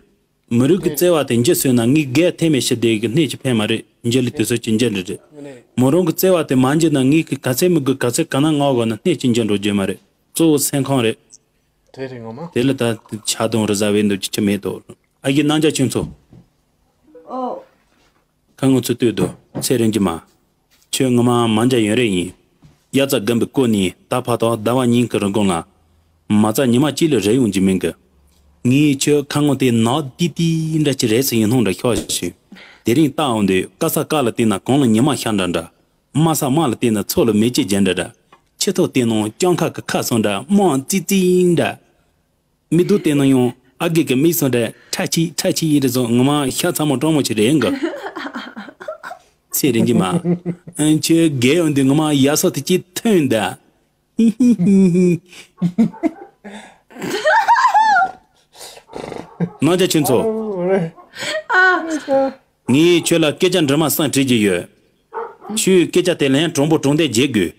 མི་རིགས་ཀྱི་བརྩེ་བ་དེ་འཇི་སོས་ན་ངས་རྒས་ཐེ་མེད་ཞི་བདེ་གི་སྣེ་གཅིག་ཕན་མ་རེད། འཇི་ལི་དུས་ཚོད་ཀྱི་འཇི་འདྲ་རེད། མོ་རང་གི་བརྩེ་བ་དེ་མ་འཇི་ན་ངས་གི་ག་ཚད་མི་དགོས་ག་ཚད་ག་ན་ང་དགོས་ན་སྣེ་གཅིག་འཇི་འགྲོ་རྒྱུ་མ་རེད། གཙོ་བོ་སེམས་ཁམས་རེད། དེ་རེད་ངོ་མ། དེ་ལ་ད་ཆག་སྡང་རི་ཟ་བའི་འདུག་ཅི་ཅི་མེད་དོ། ཨ་ཡེ་རྣམ་རྒྱལ་ཁྱོད་ཚོ། ཨོ། ཁ་ངོ་ཚུར་ལྟོས་དོ། ཚེ་རིང་གི་མ། ཁྱོད་ངོ་མ་མ་འཇའ་ཡོན་རེ་ཡིན། དབྱར་རྩྭ་དགུན་པའི་ཀོ་ནི་ད་ཕ་ཐོག་ཟླ་བ་ཉིན་གི་རིན་གོང་ང་། མ་རྩ་ཉི་མ་གཅིག་ལས་རེ་ཡོང་གི་མིན་གི། ངས་ཁྱོད་ཁ་ངོ་དེ་ནག་ཏི་ཏི་འདྲ་ཅི་རེད་ཟེར་ཡིན་སྣང་འདྲ་ཤོག་ཞུ། དེ་རིང་ལྟ་འོང་དུས་ཀ་ས་ཀ་ལ་བལྟས་ན་གང་ལ་ཉི་མ་ཤར་འདྲ་འདྲ། དམའ་ས་དམའ་ལ་བལྟས་ན་མཚོ་ལ་མེ་ལྕེ་རྒྱན་འདྲ་འདྲ། ཁྱི་ཐོག་བལྟས་ན་སྤྱང་ཁ་གི་ཁ་སང་འདྲ་དམངས་ཙི་ཙི་འདྲ། མི་སྡུག་དེ་ནང་ཡང་ཨ་རྒས་ཀྱི་མིག་སང་འདྲ་ཁྲ་ཆི་ཁྲ་ཆི་ཡིན་རེད་བཟོ་ངོ་མ་ཤ་ཚ་མོ་སྤྲང་མོ་ཆི་རེད་འགའ། ཚེ་རིང་གི་མ། ཨན་ཁྱོད་རྒས་ཡོང་དུས་ངོ་མ་ཡ་སོ་དེ་ཅི་ཐོན་ད། རྣམ་རྒྱལ་ཁྱོད་ཚོ། ངས་ཁྱོད་ལ་སྐད་ཆ་འདྲི་མ་སང་དྲིས་ཀྱི་ཡོད། ཁྱོས་སྐད་ཆ་དེ་ལན་དྲང་པོ་དྲང་བདེན་བརྗེད་དགོས།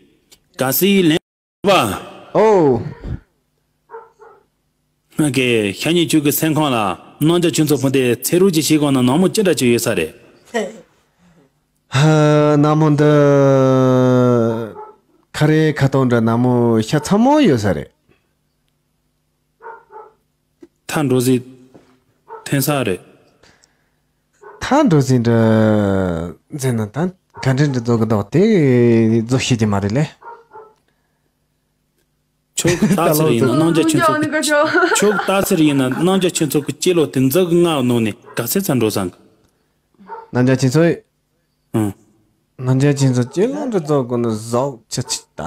གལ་སྲིད་ལན། བ། ཨོ། ང་གི་ཤ་ཉེ་ཁྱོད་ཀྱི་སེམས་ཁོང་ལ་རྣམ་རྒྱལ་ཁྱོད་ཚོ་ཕུ་འདི་ཚེ་རོགས་ཀྱི་ཤེས་གོང་ན་ནག་མོ་ཅི་འདྲ་ཅིག་ཡོད་ས་རེད། ཧ། ནག་མོ་འདི་ཁ་རེ་ཁ་ཐོག་འདྲ་ནག་མོ་ཤ་ཚ་མོ་ཡོད་ས་རེད། ཐ་འགྲོ་ཟིན་ཐོན་ས་རེད། ཐ་འགྲོ་ཟིན་འདྲ་ཟེར་ན་ད་ག་འདྲ་འདྲ་རྫོགས་གི་འདུག་དེ་རྫོགས་ཤེས་ཀྱི་མ་རེད་ལེ། ཁྱོད་ཀྱི་ལྟ་ཚུལ་ཡིན་ན་རྣམ་རྒྱལ་ཁྱོད་ཚོ་གི་ཁྱོད་ཀྱི་ལྟ་ཚུལ་ཡིན་ན་རྣམ་རྒྱལ་ཁྱོད་ཚོ་གི་སྐྱེ་ལོ་དེ་འཛག་གི་ང་ནང་ནས་ག་ཚད་ཚ་འགྲོ་སང་གི། རྣམ་རྒྱལ་ཁྱོད་ཚོ། ཨང་། རྣམ་རྒྱལ་ཁྱོད་ཚོ་སྐྱེ་ལོ་འདྲ་རྫོགས་གོ་ན་ཟོག་ཆ་ཆ་ད་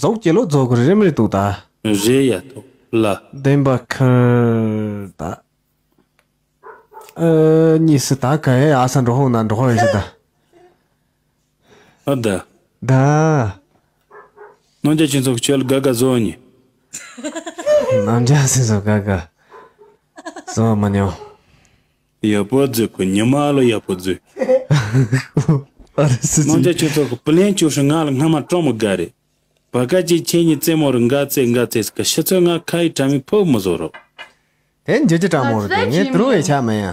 ཟོག་སྐྱེ་ལོ་རྫོགས་གོ་རེད་མི་རེད་འདུག་ད། རེད་ཡ་ཐོག་ལ། བདེན་པ་ཁར་ད། ཨ་གཉིས་སུ་ད་ག་ཨེ་ཨ་ས་འགྲོ་ཧོ་ན་འགྲོ་ཧོ་ཡོད་ཤི་ད། ཨ་ད། ད། རྣམ་རྒྱལ་ཁྱོད་ཚོ་ཁྱོད་ལ་དགའ་དགའ་བཟོ་ནི། རྣམ་རྒྱལ་སེམས་སོ་དགའ་དགའ་བཟོ་མ་མྱོང་། ཡག་པོ་བཟོས་ཁོ་ཉི་མ་ལོ་ཡག་པོ་བཟོས། ཨ་རེ་སི་རྣམ་རྒྱལ་ཁྱོད་ཚོ་གི་པི་ལན་བཅུ་ཧྲི་ང་ལ་སྔ་མ་སྤྲང་མོ་དགའ་རེད། བ་ཀ་ཅིག་ཁྱེད་གཉིས་རྩེད་མོ་རུ་འགའ་རྩེ་འགའ་རྩེ་ཟེར་གི་ཤི་ཚོད་ང་ཁ་ཡི་དྲ་མིག་ཕོག་མི་བཟོ་རོགས། དེ་འཇོ་ཅི་སྤྲང་མོ་རུ་དེ་ངས་དུ་རུ་བས་ཆ་མེད་ཡ།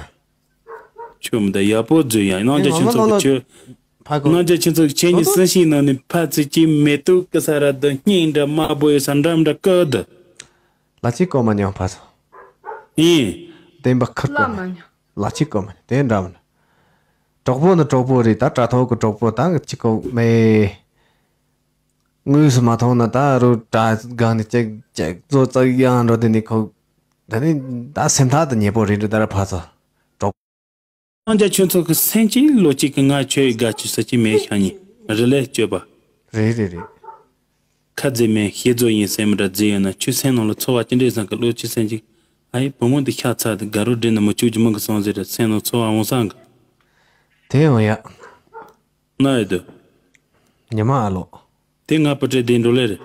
ཁྱོད་མི་ད་ཡག་པོ་བཟོས་ཡ་རྣམ་རྒྱལ་ཁྱོད་ཚོ་གི་ཁྱོད། ཕ་གོ། རྣམ་རྒྱལ་ཁྱོད་ཚོ་ཁྱེད་གཉིས་སྲིད་ཞིའི་ནང་ནས་ཕ་ཚིག་གཅིག་མེ་ཏོག་གི་ས་ར་དུ་སྙིང་འདྲ་དམར་པོ་ཡོད་ས་འདྲ་མི་འདྲ་ཀི་དུ། ལ་ཅི་གོ་མ་མྱོང་ཕ་ཚོ། ཡིན། བདེན་པ་ཁུར་གོ་མ་མྱོང་། ལ་ཅི་གོ་མ་དེ་འདྲ་མི་འདྲ། གྲོགས་པོ་ནི་གྲོགས་པོ་རེད་ད་དྲ་ཐོག་གི་གྲོགས་པོ་ད་གི་ཅི་གོ་མེ། དངོས་སུ་མ་མཐོང་ན་ད་རུ་དྲ་སྒང་ནས་ཅེག་ཅེག་ཙོ་ཙག་ཡང་འགྲོ་དེ་ནི་ཁོ། ད་ནི་ད་སེམས་ཐག་ཏུ་ཉེ་པོ་རེད་འདྲ་ད་ར་ཕ་ཚོ། གྲོགས། རྣམ་རྒྱལ་ཁྱོད་ཚོ་གི་སེམས་ཅན་ལོ་གཅིག་གི་ང་ཁྱོད་ཡི་དགའ་སྐྱིད་ས་ཅི་མེད་ཤ་ཉེ་རི་ལས་སྤྱོད་པ། རེད་རེད་རེད། ཁ་རྫི་མེད་ཤེས་རྫོ་ཡིན་སེམས་འདྲ་རྫི་ཡོད་ན་ཁྱོད་སེམས་ནང་ལ་ཚོར་བ་ཅི་འདྲས་བཟང་གི་བློ་ཅི་སེམས་ཅིག་ཨ་ཡེ་བུ་མོ་འདི་ཤ་ཚ་དེ་དགའ་རོ་འདྲེ་ནི་མི་བཅུག་རྒྱུ་མི་གི་སོང་ཟེར་རེད་སེམས་ནང་ཚོར་བ་འོང་སང་གི། དེ་ཡང་ཡ། ན་ཡོད་དུ། ཉི་མ་ཨ་ལོ། དེ་ང་པུ་ཏྲེ་དེ་འགྲོ་ལེ་རེད།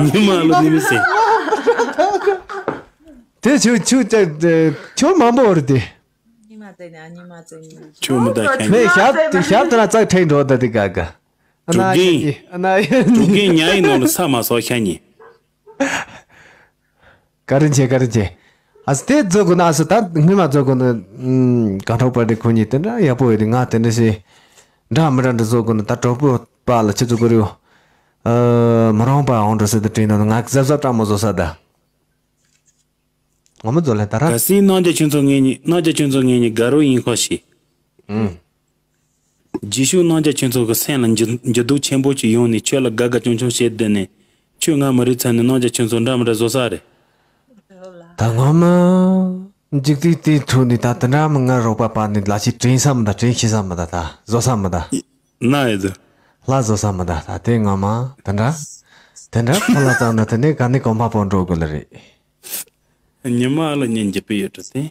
ཉི་མ་ཨ་ལོ་དེ་མི་སེ། དེ་ཆུ་ཆུ་ཆུ་ཆུ་མང་པོ་རེད་དེ། ཉི་མ་ཙེ་ནི་ཉི་མ་ཙེ་ནི། ཆུ་མི་ད་ཤ་ཉི། མེ་ཞབས་དེ་ཞབས་དེ་ན་ཙག་ཁྲེག་འགྲོ་ད་དེ་ག་ག། ཨ་ན་དྲུག་ཡིན་གི་ཨ་ན་ཡིན་དྲུག་གི་ཉ་ཡི་ནང་ལ་ས་མ་སོ་ཤ་ཉི། བཀའ་དྲིན་ཆེ་བཀའ་དྲིན་ཆེ། ཨ་སི་དེ་རྫོགས་དགོས་ན་ཨ་སི་ད་སྔོན་མ་རྫོགས་དགོས་ན་ཨུམ་གང་ཐོག་པར་དེ་ཁོ་གཉིས་དེ་འདྲ་ཡག་པོ་ཡོད་དེ་ང་དེ་འདྲ་ཞིག་འདྲ་མི་འདྲ་འདྲ་རྫོགས་དགོས་ན་ད་གྲོགས་པོ་པ་ལ་ཆི་རྫོགས་དགོས་རེད། ཨ་མི་རང་པ་འོང་འགྲོ་ཟེར་དུ་དྲིན་ནང་ང་གཟབ་གཟབ་སྤྲང་མོ་བཟོ་ས་ད། ངོ་མ་རྫོགས་ལན་ད་ར། གལ་སྲིད་རྣམ་རྒྱལ་ཁྱོད་ཚོ་ངེད་གཉིས་རྣམ་རྒྱལ་ཁྱོད་ཚོ་ངེད་གཉིས་དགའ་རོགས་ཡིན་ཁོ་ཞིག་ཨུམ། རྗེས་ཤུལ་རྣམ་རྒྱལ་ཁྱོད་ཚོ་གི་སེམས་ལ་འགྱུར་འགྱུར་ལྡོག་ཆེན་པོ་ཅིག་ཡོང་ནས་ཁྱོད་ལ་དགའ་དགའ་སྐྱོང་སྐྱོང་བྱེད་བསྡད་ནས་ཁྱོད་ང་མི་རིག་ཚར་ནས་རྣམ་རྒྱལ་ཁྱོད་ཚོ་འདྲ་མི་འདྲ་བཟོ་ས་རེད། ད་ངོ་མ་འཇིག་རྟེན་དེའི་ཁྲོད་ནས་ད་དེ་འདྲ་མི་ང་རོགས་པ་པ་ནི་ལ་ཞིག་དྲན་ས་མི་ད། དྲན་ཤེས་ས་མི་ད། ད་བཟོ་ས་མི་ད། ན་ཡོད་དོ། ལ་བཟོ་ས་མི་ད། ད་དེ་ངོ་མ་དེ་འདྲ་དེ་འདྲ་ཁོ་ལ་བཙལ་ན་དེ་ནས་ག་ནས་གོམ་པ་སྤོ་འགྲོ་དགོས་ལ་རེད། ཉི་མ་ལ་ཉིན་འགྱུར་པའི་ཡོད་དོ་དེ།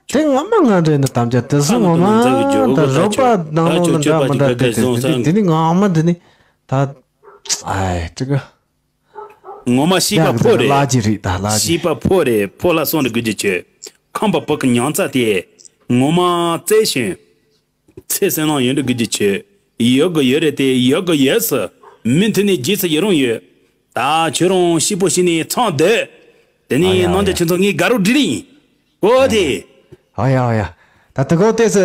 དེ་ངོ་མ་ང་འདྲ་ནི་དམ་བཅའ་དེ་སུ་ངོ་མ་ད་རོགས་པ་ནང་ལོགས་ལ་འདྲ་མི་འདྲ་དེ་དེ་དེ་ནི་ངོ་མ་འདི་ནི་ད། ཨའི་ཅི་ག་ངོ་མ་ཤེས་པ་ཕོ་རེད། ལ་ཅི་རེད་ད་ལ་ཅི། ཤེས་པ་ཕོ་རེད། ཕོ་ལ་སོང་འདྲ་དགོས་ཀྱི་ཆོད། ཁམས་པ་བུ་གི་མྱང་ཚ་དེ་ངོ་མ་བཙལ་ཞིང་ཚེ་སྲིད་ནང་ཡོད་འདྲ་དགོས་ཀྱི་ཆོད། ཡོད་གི་ཡོད་རེད་དེ། ཡོད་གི་ཡོད་ས་མུ་མཐུད་ནས་རྗེས་སུ་ཡི་རང་ཡོད། ད་ཁྱོད་རང་སྐྱིད་པོ་བྱས་ནས་ཚང་སྡོད། དེ་ཨ་ནས་ཡ་ཨ་ནང་ཡ། དེ་ཁྱོད་ཚོ་ངའི་དགའ་རོགས་སྒྲིག་ལེ་ཡིན། གོ་དེ། ཨ་ཡ་ཨ་ཡ། ད་དེ་གོ་ལྟས་སུ་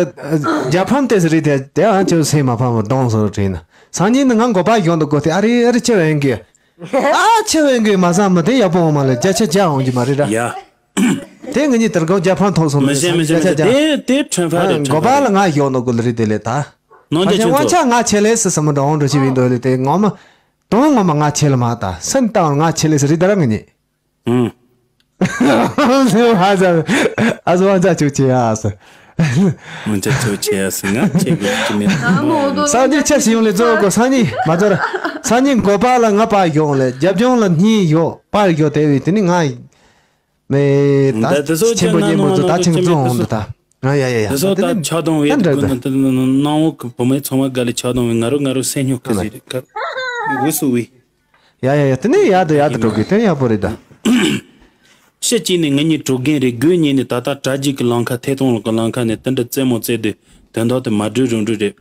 རྒྱ་ཕམ་ལྟས་སུ་རེད་དེ། དེ་ཨ་ཁྱོད་སེམས་མ་ཕམ་གདོང་སོ་དྲན་ན། སང་ཉིན་ནི་ང་འགོ་པ་གཞོན་དུ་གོ་དེ། ཨ་རེ་ཨ་རེ་ཆེ་བའི་གི། ཨ་ཆེ་བའི་གི་མ་བསམ་མ་དེ་ཡག་པོ་འོང་མ་ལེ། བརྒྱ་ཆ་བརྒྱ་འོང་གི་མ་རེད་ར། ཡ། དེ་ངེད་གཉིས་དེར་གོ་རྒྱ་ཕམ་ཐོག་སོང་མི་ལེ། ཤེས་མི་ཤེས་མི་བརྒྱ་ཆ་ཤེས། བརྒྱ། དེ་དེ་ཁྲོན་ཕ་རེད། ཨ་འགོ་པ་ལ་ང་གཞོན་དུ་གོ་ལེ་རེད་དེ་ལེ་ད། ནང་ཆ་ཁྱོད་ཚོ། དབང་ཆ་ང་ཆེ་ལེ་སི་སི་མི་འདྲ་འོང་འགྲོ་ཆེ་བའི་འདོད་ལེ་དེ་ངོ་མ། དོན་ངོ་མ་ང་ཆེ་ལ་མ་ད་སེམས་གཏིང་ང་ཆེ་ལེ་སི་རི་དར་ངེད་གཉིས། ཨང་། ཨ་ཟོ་ཨ་ཟོ་ཨ་ཟོ་ཨ་ཅག་ཅུ་ཆེ་ཨ་ཟོ། ཨ་ཅག་ཅུ་ཆེ་ཨ་ཟོ་ང་ཆེ་གི་ཅི་མེད། སང་ཉིན་ཆ་སི་ཡོང་ལེ་ཛོ་གོ། སང་ཉིན་མ་ཛོ་ར། སང་ཉིན་འགོ་པ་ལ་ང་པ་ཡོང་ལེ། རྒྱབ་ལྗོངས་ལ་གཉིས་ཡོད། པར་ཡོད་དེ་བས་དེ་ནི་ང་མེད་ད། ད་དེ་ཚོ་ཆེན་པོ་ཉེ་མོ་ཚོ་ད་ཁྱེད་ཚོ་འོང་འདུག་ད། ང་ཡ་ཡ་ཡ། དེ་ཚོ་ད་ཆག་སྡང་བའི་ད་འདྲ་ད། སྣང་བ་གི་བུ་མོའི་ཚང་མ་དགའ་ལེ་ཆག་སྡང་བའི་ང་རོ་ང་རོ་སེམས་སྨྱོ་ཁ་ཟིག་རེད་ཁ། འུ་སུ་བི། ཡ་ཡ་ཡ། དེ་ནས་ཡར་དུ་ཡར་དུ་འགྲོ་དགོས། དེ་ཡག་པོ་རེད་ད། ཕྱི་གཅིག་ནས་ངེད་གཉིས་གྲོགས་རྒན་རེད། སྒོ་གཉིས་ནས་ད་ལྟ་དྲ་རྒྱའི་གི་ལམ་ཁ་ཐད་གཏོང་གི་ལམ་ཁ་ནས་དེ་འདྲ་རྩེད་མོ་རྩེ་དུས་དོན་དག་དེ་མ་འགྲིག་རུང་འགྲིག་རེད།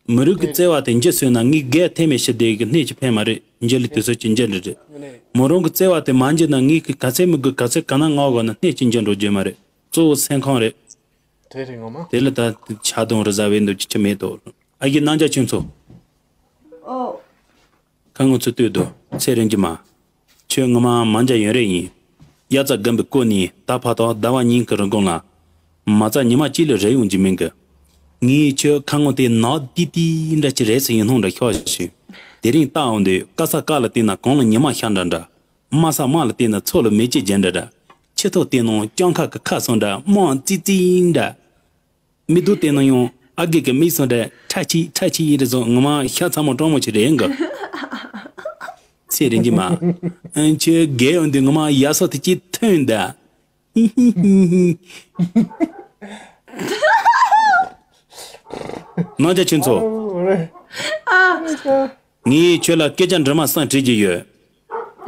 མི་རིགས་ཀྱི་བརྩེ་བ་དེ་འཇུ་སོང་ན་ངའི་སྒེར་ཐེ་མེད་ཞི་བདེ་གི་སྣེ་གཅིག་ཕན་མ་རེད། འཇུ་ལི་དུས་ཚོད་ཀྱི་འཇུ་ལི་རེད། མོ་རང་གི་བརྩེ་བ་དེ་མ་འཇུ་ན་ངས་གི་ག་ཚད་མི་དགོས་ག་ཚད་ག་ན་མངགས་དགོས་ན་སྣེ་གཅིག་འཇུ་འགྲོ་རྒྱུ་མ་རེད། གཙོ་བོ་སེམས་ཁམས་རེད། དེ་རེད་ངོ་མ། དེ་ལ་ད་ཆག་སྡང་རི་ཟ་བའི་འདུག་ཅི་ཅི་མེད་དོ། ཨ་ཡེ་རྣམ་རྒྱལ་ཁྱོད་ཚོ། ཨོ། ཁ་ངོ་ཚོས་ལྟོས་དོ། ཚེ་རིང་གི་མ། ཁྱོད་ངོ་མ་མ་འཇའ་ཡོན་རེ་ཡིན། དབྱར་རྩྭ་དགུན་འབུ་བརྐོས་ནས་ད་བར་དུ་ཟླ་བ་གཉིས་ཀྱི་རིང་གོང་ལ། མ་རྩ་ཉི་མ་གཅིག་ལས་རེ་ཡོང་རྒྱུ་མིན་གི། ངས་ཁྱོད་ཁ་ངོ་དེ་ནག་ཏི་ཏི་འདྲ་ཅིག་རེད་ཟེར་ཡིན་སྣང་འདྲ་ཤོར་ཞིང་། དེ་རིང་ལྟ་འོང་དུས་ཀ་ས་ཀ་ལ་བལྟས་ན་གོང་ལ་ཉི་མ་ཤར་འདྲ་འདྲ། དམའ་ས་དམའ་ལ་བལྟས་ན་མཚོ་ལ་མེ་ལྕེ་རྒྱུ་འདྲ་འདྲ། ཕྱི་ཐོག་བལྟས་ན་སྤྱང་ཁ་གི་ཁ་སང་འདྲ་དམར་ཙི་ཙི་འདྲ། མིག་ཏོ་བལྟས་ན་ཡང་ཨ་རྒས་ཀྱི་མིག་སང་འདྲ་ཁྲ་ཆི་ཁྲ་ཆི་ཡིན་རེད་བཟོ། ངོ་མ་ཤ་ཚ་མོ་སྤྲང་མོ་ཆེ་རེད་འགའ། ཚེ་རིང་གི་མ། ཨ་ཁྱོད་རྒས་ཡོང་དུས་ངོ་མ་ཡ་སོ་དེ་ཅི་ཐོན་ད། རྣམ་རྒྱལ་ཁྱོད་ཚོ། ངས་ཁྱོད་ལ་སྐད་ཆ་འདྲི་མ་གསང་དྲིས་ཀྱི་ཡོད།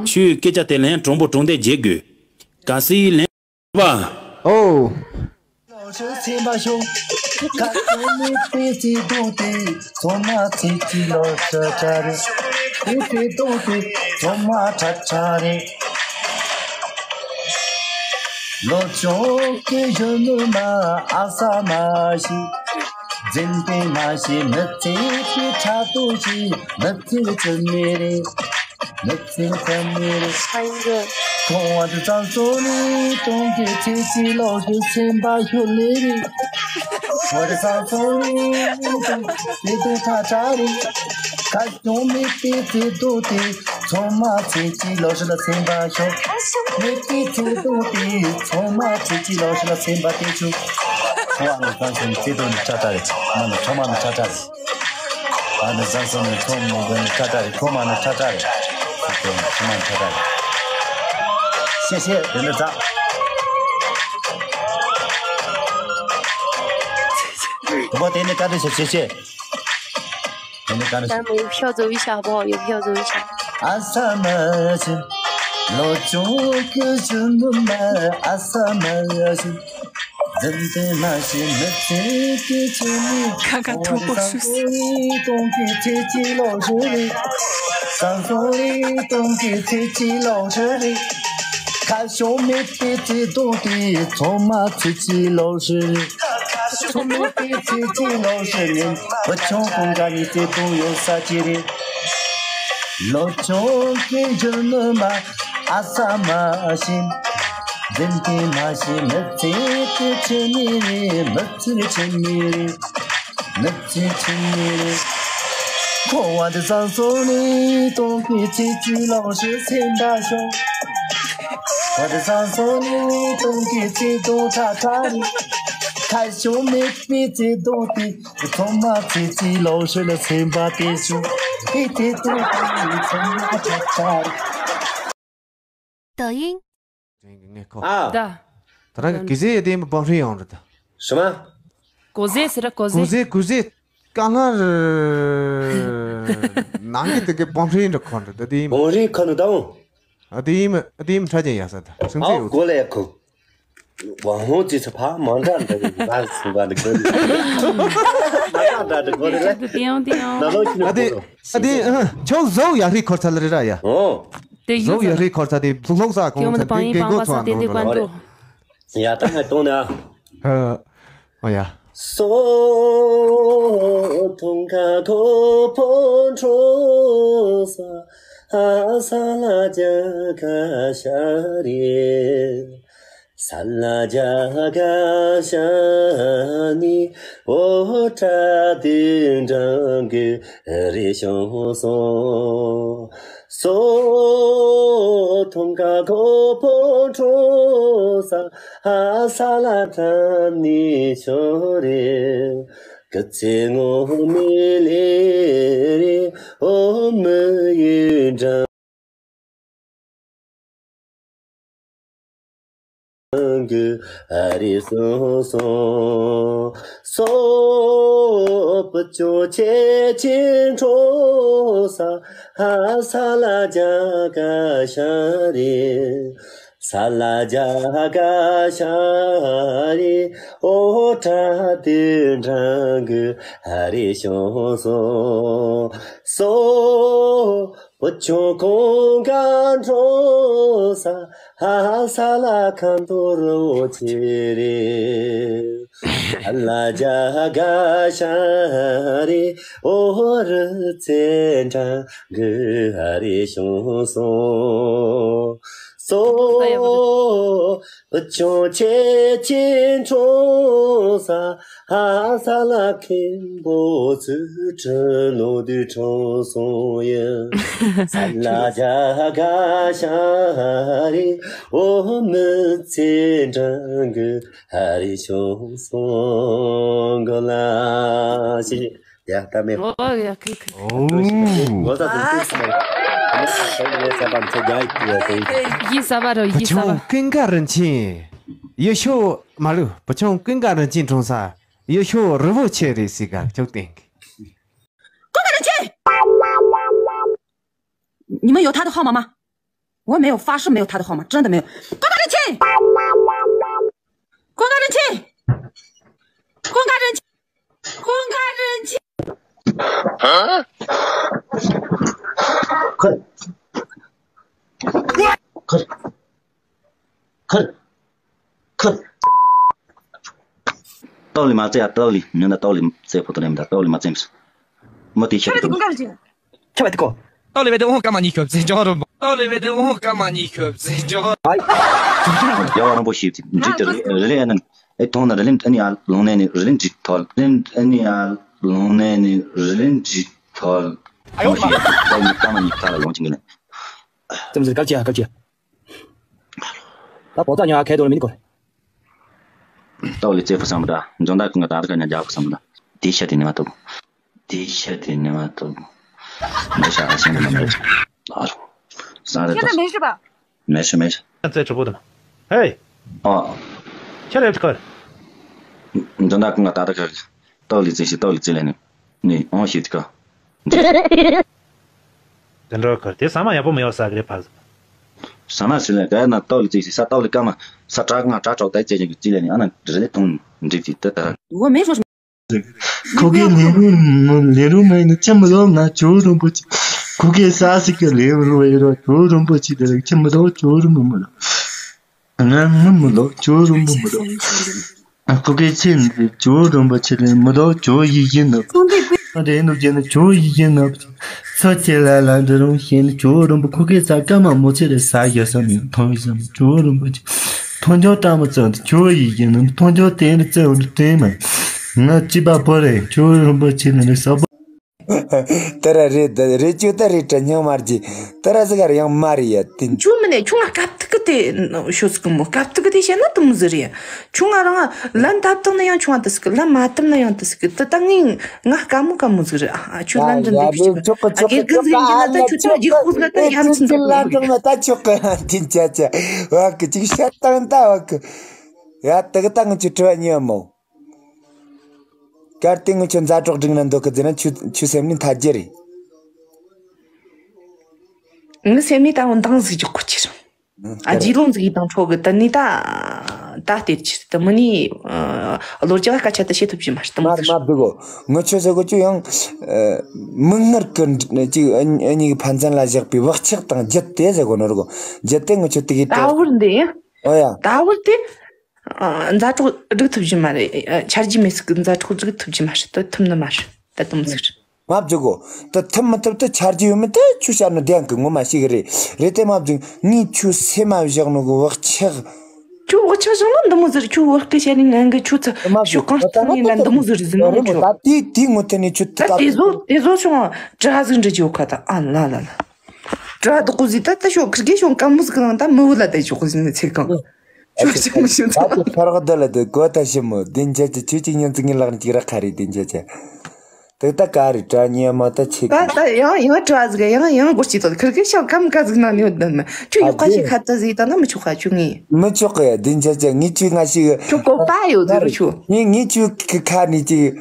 ཁྱོས་སྐད་ཆ་དེ་ལན་དྲང་པོ་དྲང་བདེན་བརྗེ་དགོས། གལ་སྲིད་ལན། པ། ཨོ། ལོ་ཆུང་གི་གཞོན་ནུ་མ་ཨ་ས་མ་ཤི། འཛིན་པའི་མ་ཤི་མི་ཚེ་གི་ཕྲག་དོག་ཤི་མི་ཚེ་ཚུལ་མེད་རེད། མི་ཚེ་ཚུལ་མེད་རེད། ཁོང་བ་དུ་ཙང་སོ་ནི་གཏོང་གི་ཚེ་གཅིག་ལོག་ཤི་སེམས་པ་ཤོར་ལེ་རེད། ཁོང་བ་དུ་ཙང་སོ་ནི་གཏོང་གི་ཚེ་དུ་ཁ་ཁྲ་རེད། ཁ་སྐྱོང་མེད་པའི་ཚེ་དུ་དེ། ཚང་མ་ཚེ་གཅིག་ལོག་ཤི་ལ་སེམས་པ་ཤོར། མེད་པའི་ཚེ་དུ་དེ། ཚང་མ་ཚེ་གཅིག་ལོག་ཤི་ལ་སེམས་པ་དེ་ཆུ། ཁོ་ཨ་ནི་གང་ཞིག་ཚེ་དུ་ནི་ཁྲ་ཁྲ་རེད། མ་ནི་ཁྲ་མ་ནི་ཁྲ་ཁྲ་རེད། ཨ་ནི་བཟང་སོང་ནི་ཚོང་མོ་དེ་ནི་ཁྲ་ཁྲ་རེད། ཁོ་མ་ནི་ཁྲ་ཁྲ་རེད། ཁོ་མ་ནི་ཁྲ་ཁྲ་རེད། ཤེས་ཤེས་དེ་ནི་བཟང་། བུ་མོ་དེ་ནི་བཀའ་དྲིན་ཆེ། ཤེས་ཤེས། 咱们有票走一下好不好？有票走一下。 ཨ་ས་མ་ཤི། ལོ་ཆུང་གི་གཞོན་ནུ་མ་ཨ་ས་མ་ཤི། འཛིན་པའི་མ་ཤི་མི་ཚེ་གི་ཆུ་མིག་ཁ་ཁ་ཐུག་པོ་སུ་སི། གཏོང་གི་ཚེ་གཅིག་ལོག་ཤི་རེད། བཟང་སོང་རེད། གཏོང་གི་ཚེ་གཅིག་ལོག་ཤི་རེད། ཁ་ཕྱོགས་མེད་པའི་བརྩེ་དུང་དེ། ཚང་མ་ཚེ་གཅིག་ལོག་ཤི་རེད། ཚོགས་མེད་པའི་ཚེ་གཅིག་ལོག་ཤི་ནས། བུ་ཆུང་ཀུན་དགའ་ནས་བརྩེ་དུང་ཡོད་ས་ཅི་རེད། ལོ་ཆུང་གི་གཞོན་ནུ་མ་ཨ་ས་མ་ཤི། འཛིན་གྲྭའི་མ་ཤི་མི་ཚེ་དེ་ཆི་མི་རེད། མི་ཚེ་ཆི་མི་རེད། མི་ཚེ་ཆི་མི་རེད། ཁོ་བ་འདི་བཟང་སོང་ནས་གཏོང་གི་ཚེ་གཅིག་ལོག་ཤི་སེམས་པ་ཤོར། བར་བཟང་སོང་ནས་གཏོང་གི་བརྩེ་དུང་ཁྲ་ཁྲ་རེད། ཁ་ཕྱོགས་མེད་པའི་བརྩེ་དུང་དེ། ཚང་མ་ཚེ་གཅིག་ལོ་ཤུལ་ལ་སེམས་པ་དེ་བྱུང་། དེ་དེ་དུང་དེ་ཚང་མ་ཁྲ་ཁྲ་རེད། 抖音。 ངས་ཁོ། ཨ། ད། ད་རང་གི་གི་ཟེ་ཡ་དེ་མི་བང་ཧྲི་ཡོང་རེད་ད། 什么？ གོ་ཟེ་ཟེར་ར་གོ་ཟེ། གོ་ཟེ་གོ་ཟེ། དཀའ་ངལ། ནང་གི་དེ་གི་བང་ཧྲི་འདྲ་ཁོ་འདྲ་ད་དེ་ཡིན། བང་ཧྲི་ཁ་ནུ་ད་འོང་། ཨ་དེ་ཡིན་མི་ཨ་དེ་ཡིན་མི་ཁྲ་ཅན་ཡ་ས་ད་སུན་ཙེ་ཨའོ་ཡོད། གོ་ལེ་ཁོ། 网红这次爬网站的那个，那是吧？那个，那那那这个的嘞， དེ་ཡང་དེ་ཡང་། 那老去那个。 ཨ་དེ་ཨ་དེ་ཨ་ཁྱོད་བཟོ་ཡག་རིགས་འཁོར་ཚ་ལ་རེད་ར་ཡ། 哦， དེ་ཡོད་བཟོ་ཡག་རིགས་འཁོར་ཚ་དེ་ལྷུག་ལྷུག་ས་དེ་ཡོད་མི་དེ་པང་ཡིན་པང་པ་ས་དེ་དེ་ཀོན་ཏོ། 呀，大概懂的啊。 ཨ་ཨོ་ཡ། 说通卡可碰出啥，哈萨拉加卡夏里。 ས་ལ་རྒྱ་ག་ཤ་ནི་འོ་ཏྲ་དི་འགྲང་གི་རི་ཤོང་སོ། སོ་ཐོང་ཀ་གོ་པོ་ཁྲོ་ས་ཧ་ས་ལ་ཐ་ནི་ཤོ་རེ། ཀི་ཚེ་ངོ་མི་ལེ་རེ་འོ་མི་ཡུལ་འགྲང་། གི་ཨ་རི་སོ་སོ། སོ་པ་ཅོ་ཆེ་ཆེ་འཕྲོ་ས་ཧ་ས་ལ་རྒྱ་ག་ཤ་རི། ས་ལ་རྒྱ་ག་ཤ་རི་འོ་ཏྲ་དི་འགྲང་གི་ཨ་རི་སོ་སོ། སོ། བུ་ཆུང་ཁོང་ག་འགྲོ་ས་ཧ་ས་ལ་ཁ་འཐོར་འོ་ཆེ་རེ། ཧ་ལ་རྒྱ་ག་ཤ་རེ་འོ་རི་ཚེ་འདྲ་གི་ཧ་རེ་བྱུང་སོང་། སོ། བུ་ཆུང་ཆེ་ཆེ་འགྲོ་ས་ཧ་ས་ལ་ཁེམ་པོ་ཚུ་ཁྲི་ལོ་དུ་ཁྲོ་སོང་ཡ། ས་ལ་རྒྱ་ག་ཤ་རི་འོ་མི་ཚེ་འདྲ་གི་ཧ་རི་བྱུང་སོང་གོ་ལ། ཞེས་ཡ་ད་མེད། ཨོ་ཡ་ཁི་ཁི། ཨོ། ངོ་ཚ་དུ་དུ་སི་མ་ཡི་ས་བ་མཚོ་རྒྱ་ཡི་ཡ་ས་བ། ཡི་ས་བ་རོ་ཡི་ས་བ། བུ་ཆུང་ཀུན་དགའ་རིན་ཆེན། ཡེ་ཤུ་མ་ལུ་བུ་ཆུང་ཀུན་དགའ་རིན་ཆེན་གྲོང་ས། ཡེ་ཤུ་རི་བོ་ཆེ་རེད་ཟེར་ག་ཁྱོད་བསྟན་གི། 滚开人去！你们有他的号码吗？我没有，发誓没有他的号码，真的没有。滚开人去！滚开人去！滚开人去！滚开人去！ ཁུར། ཁུར། ཁུར། ཁུར། སྟོབས་ལས་མ་བརྩེ་ཡ། སྟོབས་ལས་མྱོང་ད་སྟོབས་ལས་བརྩེ་ཕོ་དོ་རེད་མི་ད་སྟོབས་ལས་མ་བརྩེ་མི་སོ། མི་དེ་ཤེས་ཐུབ། ཁྱབ་ཐུབ་གོ། སྟོབས་ལས་བརྩེ་འོང་སྐར་མ་གཉིས་ཤོབ་ཟེར་འཇོག་རུ། སྟོབས་ལས་བརྩེ་འོང་སྐར་མ་གཉིས་ཤོབ་ཟེར་འཇོག་རྒྱལ་བ་རིན་པོ་ཆེ་འཇིག་ཏུ་རི་རི་ལི་ཨ་ནི་ཨེ་ཐོང་ན་རི་ལིན་ཨ་ནི་ཨ་ལོང་ནས་ནི་རི་ལིན་འཇིག་ཐོལ། རི་ལིན་ཨ་ནི་ཨ་ལོང་ནས་ནི་རི་ལིན་འཇིག་ཐོལ། ཨ་ཡོ། སྟོབས་ལས་སྐར་མ་གཉིས་ཐ་ལ་ལོང་ཅིང་གི་ལན། ཙམ་ཟིག་སྐར་ཅི་ཡ་སྐར་ཅི་ཡ། ད་བོ་ཙ་ཉོ་ཨ་ཁའི་དོ་ལ་མི་ནི་གོ། སྟོབས་ལས་བརྩེ་ཕོ་བསམ་པ་འདྲ་འཇོན་ད་ཀུན་ང་ད་ར་ཀ་ཉ་རྒྱ་ཕོ་བསམ་པ་འདྲ། དེ་ཤ་དེ་ནི་མ་ཐུབ། དེ་ཤ་དེ་ནི་མ་ཐུབ། འདི་ཤ་ཨ་ཤེས་ནི་མ་རེད། ཨ་རོ། ས་རེད་ད། 现在没事吧？ མེ་ཤ་མེ་ཤ། ཙེ་ཆུ་པོ་དང་། ཧེ། ཨ། ཁྱེད་རེད་ཁར། འཇོན་ད་ཀུན་ང་ད་ར་ཀ། སྟོབས་ལས་བརྩེ་ཤི་སྟོབས་ལས་བརྩེ་ལས་ནི། ནི་ཨོང་ཤི་ཏི་ཀ། དེ་འདྲ་ཁར་དེ་ཟ་མ་ཡག་པོ་མི་ཡོད་ས་གི་རེད་ཕ། ཟ་མ་ཟི་ལ་ག་ན་སྟོབས་ལས་བརྩེ་ཤི་ས་སྟོབས་ལས་ཀ་མ་ས་དྲག་ང་དྲག་དྲག་ད་བརྩེ་ཅན་གི་ཅི་ལས་ནི་ཨ་ན་རི་ལི་ཐུང་འགྲིག་ཅི་ཏི་ཏ། 我没说什么。 ཁོ་གེ་ལེ་རུ་ལེ་རུ་མེ་ནི་ཅི་མི་ལོ་ང་ཅོ་རུམ་པོ་ཅི། ཁོ་གེ་ས་སི་ཀེ་ལེ་རུ་ཨེ་རོ་ཅོ་རུམ་པོ་ཅི་དེ་ཅི་མི་ལོ་ཅོ་རུམ་མི་ལོ། ང་ང་མི་ལོ་ཅོ་རུམ་པོ་མི་ལོ། ཨ་ཁོ་གེ་ཆེ་ནི་ཅོ་རུམ་པོ་ཅི་ལེ་མི་ལོ་ཅོ་ཡི་ཡི་ནོ། ཨ་དེ་ནུ་ཅེ་ནི་ཅོ་ཡི་ཡི་ནོ། ཚོ་ཆེ་ལ་ལ་འདི་རུང་ཤེས་ནི་ཅོ་རུམ་པོ་ཁོ་གེ་ས་ཀ་མ་མོ་ཆེ་རེ་ས་ཡ་ས་མི་ཐོང་ཡི་ས་མི་ཅོ་རུམ་པོ་ཅི། ཐོང་ཅོ་ཏ་མ་ཙོ་ཅོ་ཡི་ཡི་ནོ་ཐོང་ཅོ་ཏེ་ནི་ཙེ་འུ་ཏེ་མ། ང་ཅི་པ་པོ་རེ་ཅོ་རུམ་པོ་ཅི་ནི་ནི་ས་པོ། དེ་ར་རེད་ད་རེད་ཅོ་ད་རེད་དྲ་སྙིང་མ་རྗེ། དེ་ར་ཟིག་ག་ར་ཡང་མ་རེད་ཡ་དེ། ཁྱོད་མིན་ནས་ཁྱོད་ང་སྐབས་ཐུག་གི་དེ་ཤོད་སྲིད་གི་མོ། སྐབས་ཐུག་གི་དེ་བཤད་ན་དུ་མོ་ཟིག་རེད། ཁྱོད་ང་རང་ལན་བཏབ་བཏང་ན་ཡང་ཁྱོད་ང་དུ་སྲིད་གི། ལན་མ་བཏབ་ན་ཡང་དུ་སྲིད་གི། དེ་ད་ངས་ང་དཀའ་མོ་དཀའ་མོ་ཟིག་རེད། ཨ་ཁྱོད་ལན་འདྲ་འདྲ་ཡ་གི་ཆོག་གི་ཆོག་གི་དགེ་རྒན་ཟིག་ཡིན་གྱི་ན་ད་ཁྱོད་ཚོ་རྗེས་ཁུག་ཟིག་ད་ཡ་མཚན་ཚོགས་ལན་འདྲ་མ་ད་ཆོག་གི་ཡ་དེ་ཅ་ཅ། བ་གི་ཅིག་བཤད་བཏང་ད་བ་གི། ཡ་དེ་གི་ད་ངི་ཆོ་དྲི་བ་ཉོས་མོ། གལ་ཏེ་ངི་ཆོ་མཛའ་གྲོགས་སྒྲིག་ན་འདོད་གི་ཟེར་ན་ཁྱོད་ཁྱོད་སེམས་ནས་འཐད་རྒྱུ་རེད། ངི་སེམས་ནས་ད་འོ་འདང་ཟིག་རྒྱག་གོ་ཁྱེར། ཨ་རྒྱུས་ལོན་ཟིག་ཡིན་དང་འཕྲོ་གི་ད་ནི་ད། ད་སྟེར་ཁྱེར་ད་མི་ནི། བློ་རྒྱ་སྐད་ཆ་ད་བཤད་ཐུབ་ཀྱི་མ་རེད་ད་མ་མ་ཟེར། འདུག་གོ། ངི་ཆོ་ཟེར་གོ་ཁྱོད་ཡང་། མིག་སྔར་གི་ཅིག་ཨ་ནི་གི་ཕན་ཚུན་ལ་བཞག་པའི་བག་ཆགས་དང་རྒྱུད་དེ་ཟེར་གོ་ནོ་རེད་གོ། རྒྱུད་དེ་ངི་ཆོ་དེ་གི་ད་དེ། བར་འདི། ཨོ་ཡ། ད་བར་དེ། ཨ། མཛའ་གྲོགས་སྒྲིག་ཐུབ་ཀྱི་མ་རེད། ཨ། ཆ་རྒྱུས་མེད་ཟིག་གི་མཛའ་གྲོགས་སྒྲིག་ཐུབ་ཀྱི་མ་རེད་ད། ཐུབ་ནི་མ་རེད་ད་དུང་ཟེར། མ་བརྗོད་གོ། ད་ཐུབ་མི་ཐུབ་ད་ཆ་རྒྱུས་ཡོད་མེད་ད་ཁྱོད་བཤད་ནི་བདེན་གི། ངོ་མ་ཤེས་གི་རེད། རེད་དེ་མ་བརྗོད། ངས་ཁྱོད་སེམས་མ་བཞག་ནོ་གི་བག་ཆགས། ཁྱོད་བག་ཆགས་བཞག་ན་འདི་མོ་ཟེར། ཁྱོད་བོད་སྐད་བཤད་ནི་ངན་གི། ཁྱོད་ཚ་མ་ཤོད་གང་ལྟར་ནས་ལ་འདི་མོ་ཟེར་ཟིན་ནོ་ཁྱོད། ད་དེ་དེ་ངོ་ཐད་ནས་ཁྱོད་ད་དེ་ད་ཟོ་དེ་ཟོ་བྱུང་བ་དྲི་བ་ཟིག་འདྲི་རྒྱུ་ཡོད་ཁ་ད། ཨ་ལ་ལ་ལ། དྲི་བ་དག་གོ་ཟིག་ད་ད་ཤོག་ཁིར་གེ་ཤོག་ཀ་མུ་ཟིག་གི་ནང་ད་མི་བུ་ལ་ད་ཤོག་གོ་ཟིག་ནི་ཚེ་གང་། ཨ་ཅེ། ད་ཅེ་ཕར་ག་ད་ལ་དེ་གོ་ད་ཤི་མོ་དེ་འཇའ་ཅེ་ཁྱོད་ཅིག་ཉན་ཙི་ངའི་ལག་ནས་ཅིག་རག་ཁ་རེད་དེ་འཇའ་ཅེ། དེ་ད་ག་རེད་དྲ་ཉན་མ་ད་ཆེ་གི། ད་ད་ཡང་ཡང་དྲ་ཟིག་ཡང་ཡང་སྒོར་ཅིག་ད་ཁིར་གེ་ཤོག་ཀམ་ཀ་ཟིག་ན་ནི་ཡོད་ད་མ་ཁྱོད་ཡོད་ཁ་ཞིག་ཁ་ད་ཟིག་ད་ན་མི་ཆོག་ཁ་ཁྱོད་ངའི། མི་ཆོག་གི་ཡ་དེ་འཇའ་ཅེ་ངས་ཁྱོད་ང་ཞིག་ཁྱོད་གོ་པ་ཡོད་ཟེར་རུ་ཆོག་ངས་ངས་ཁྱོད་ཁ་ནས་ཅིག་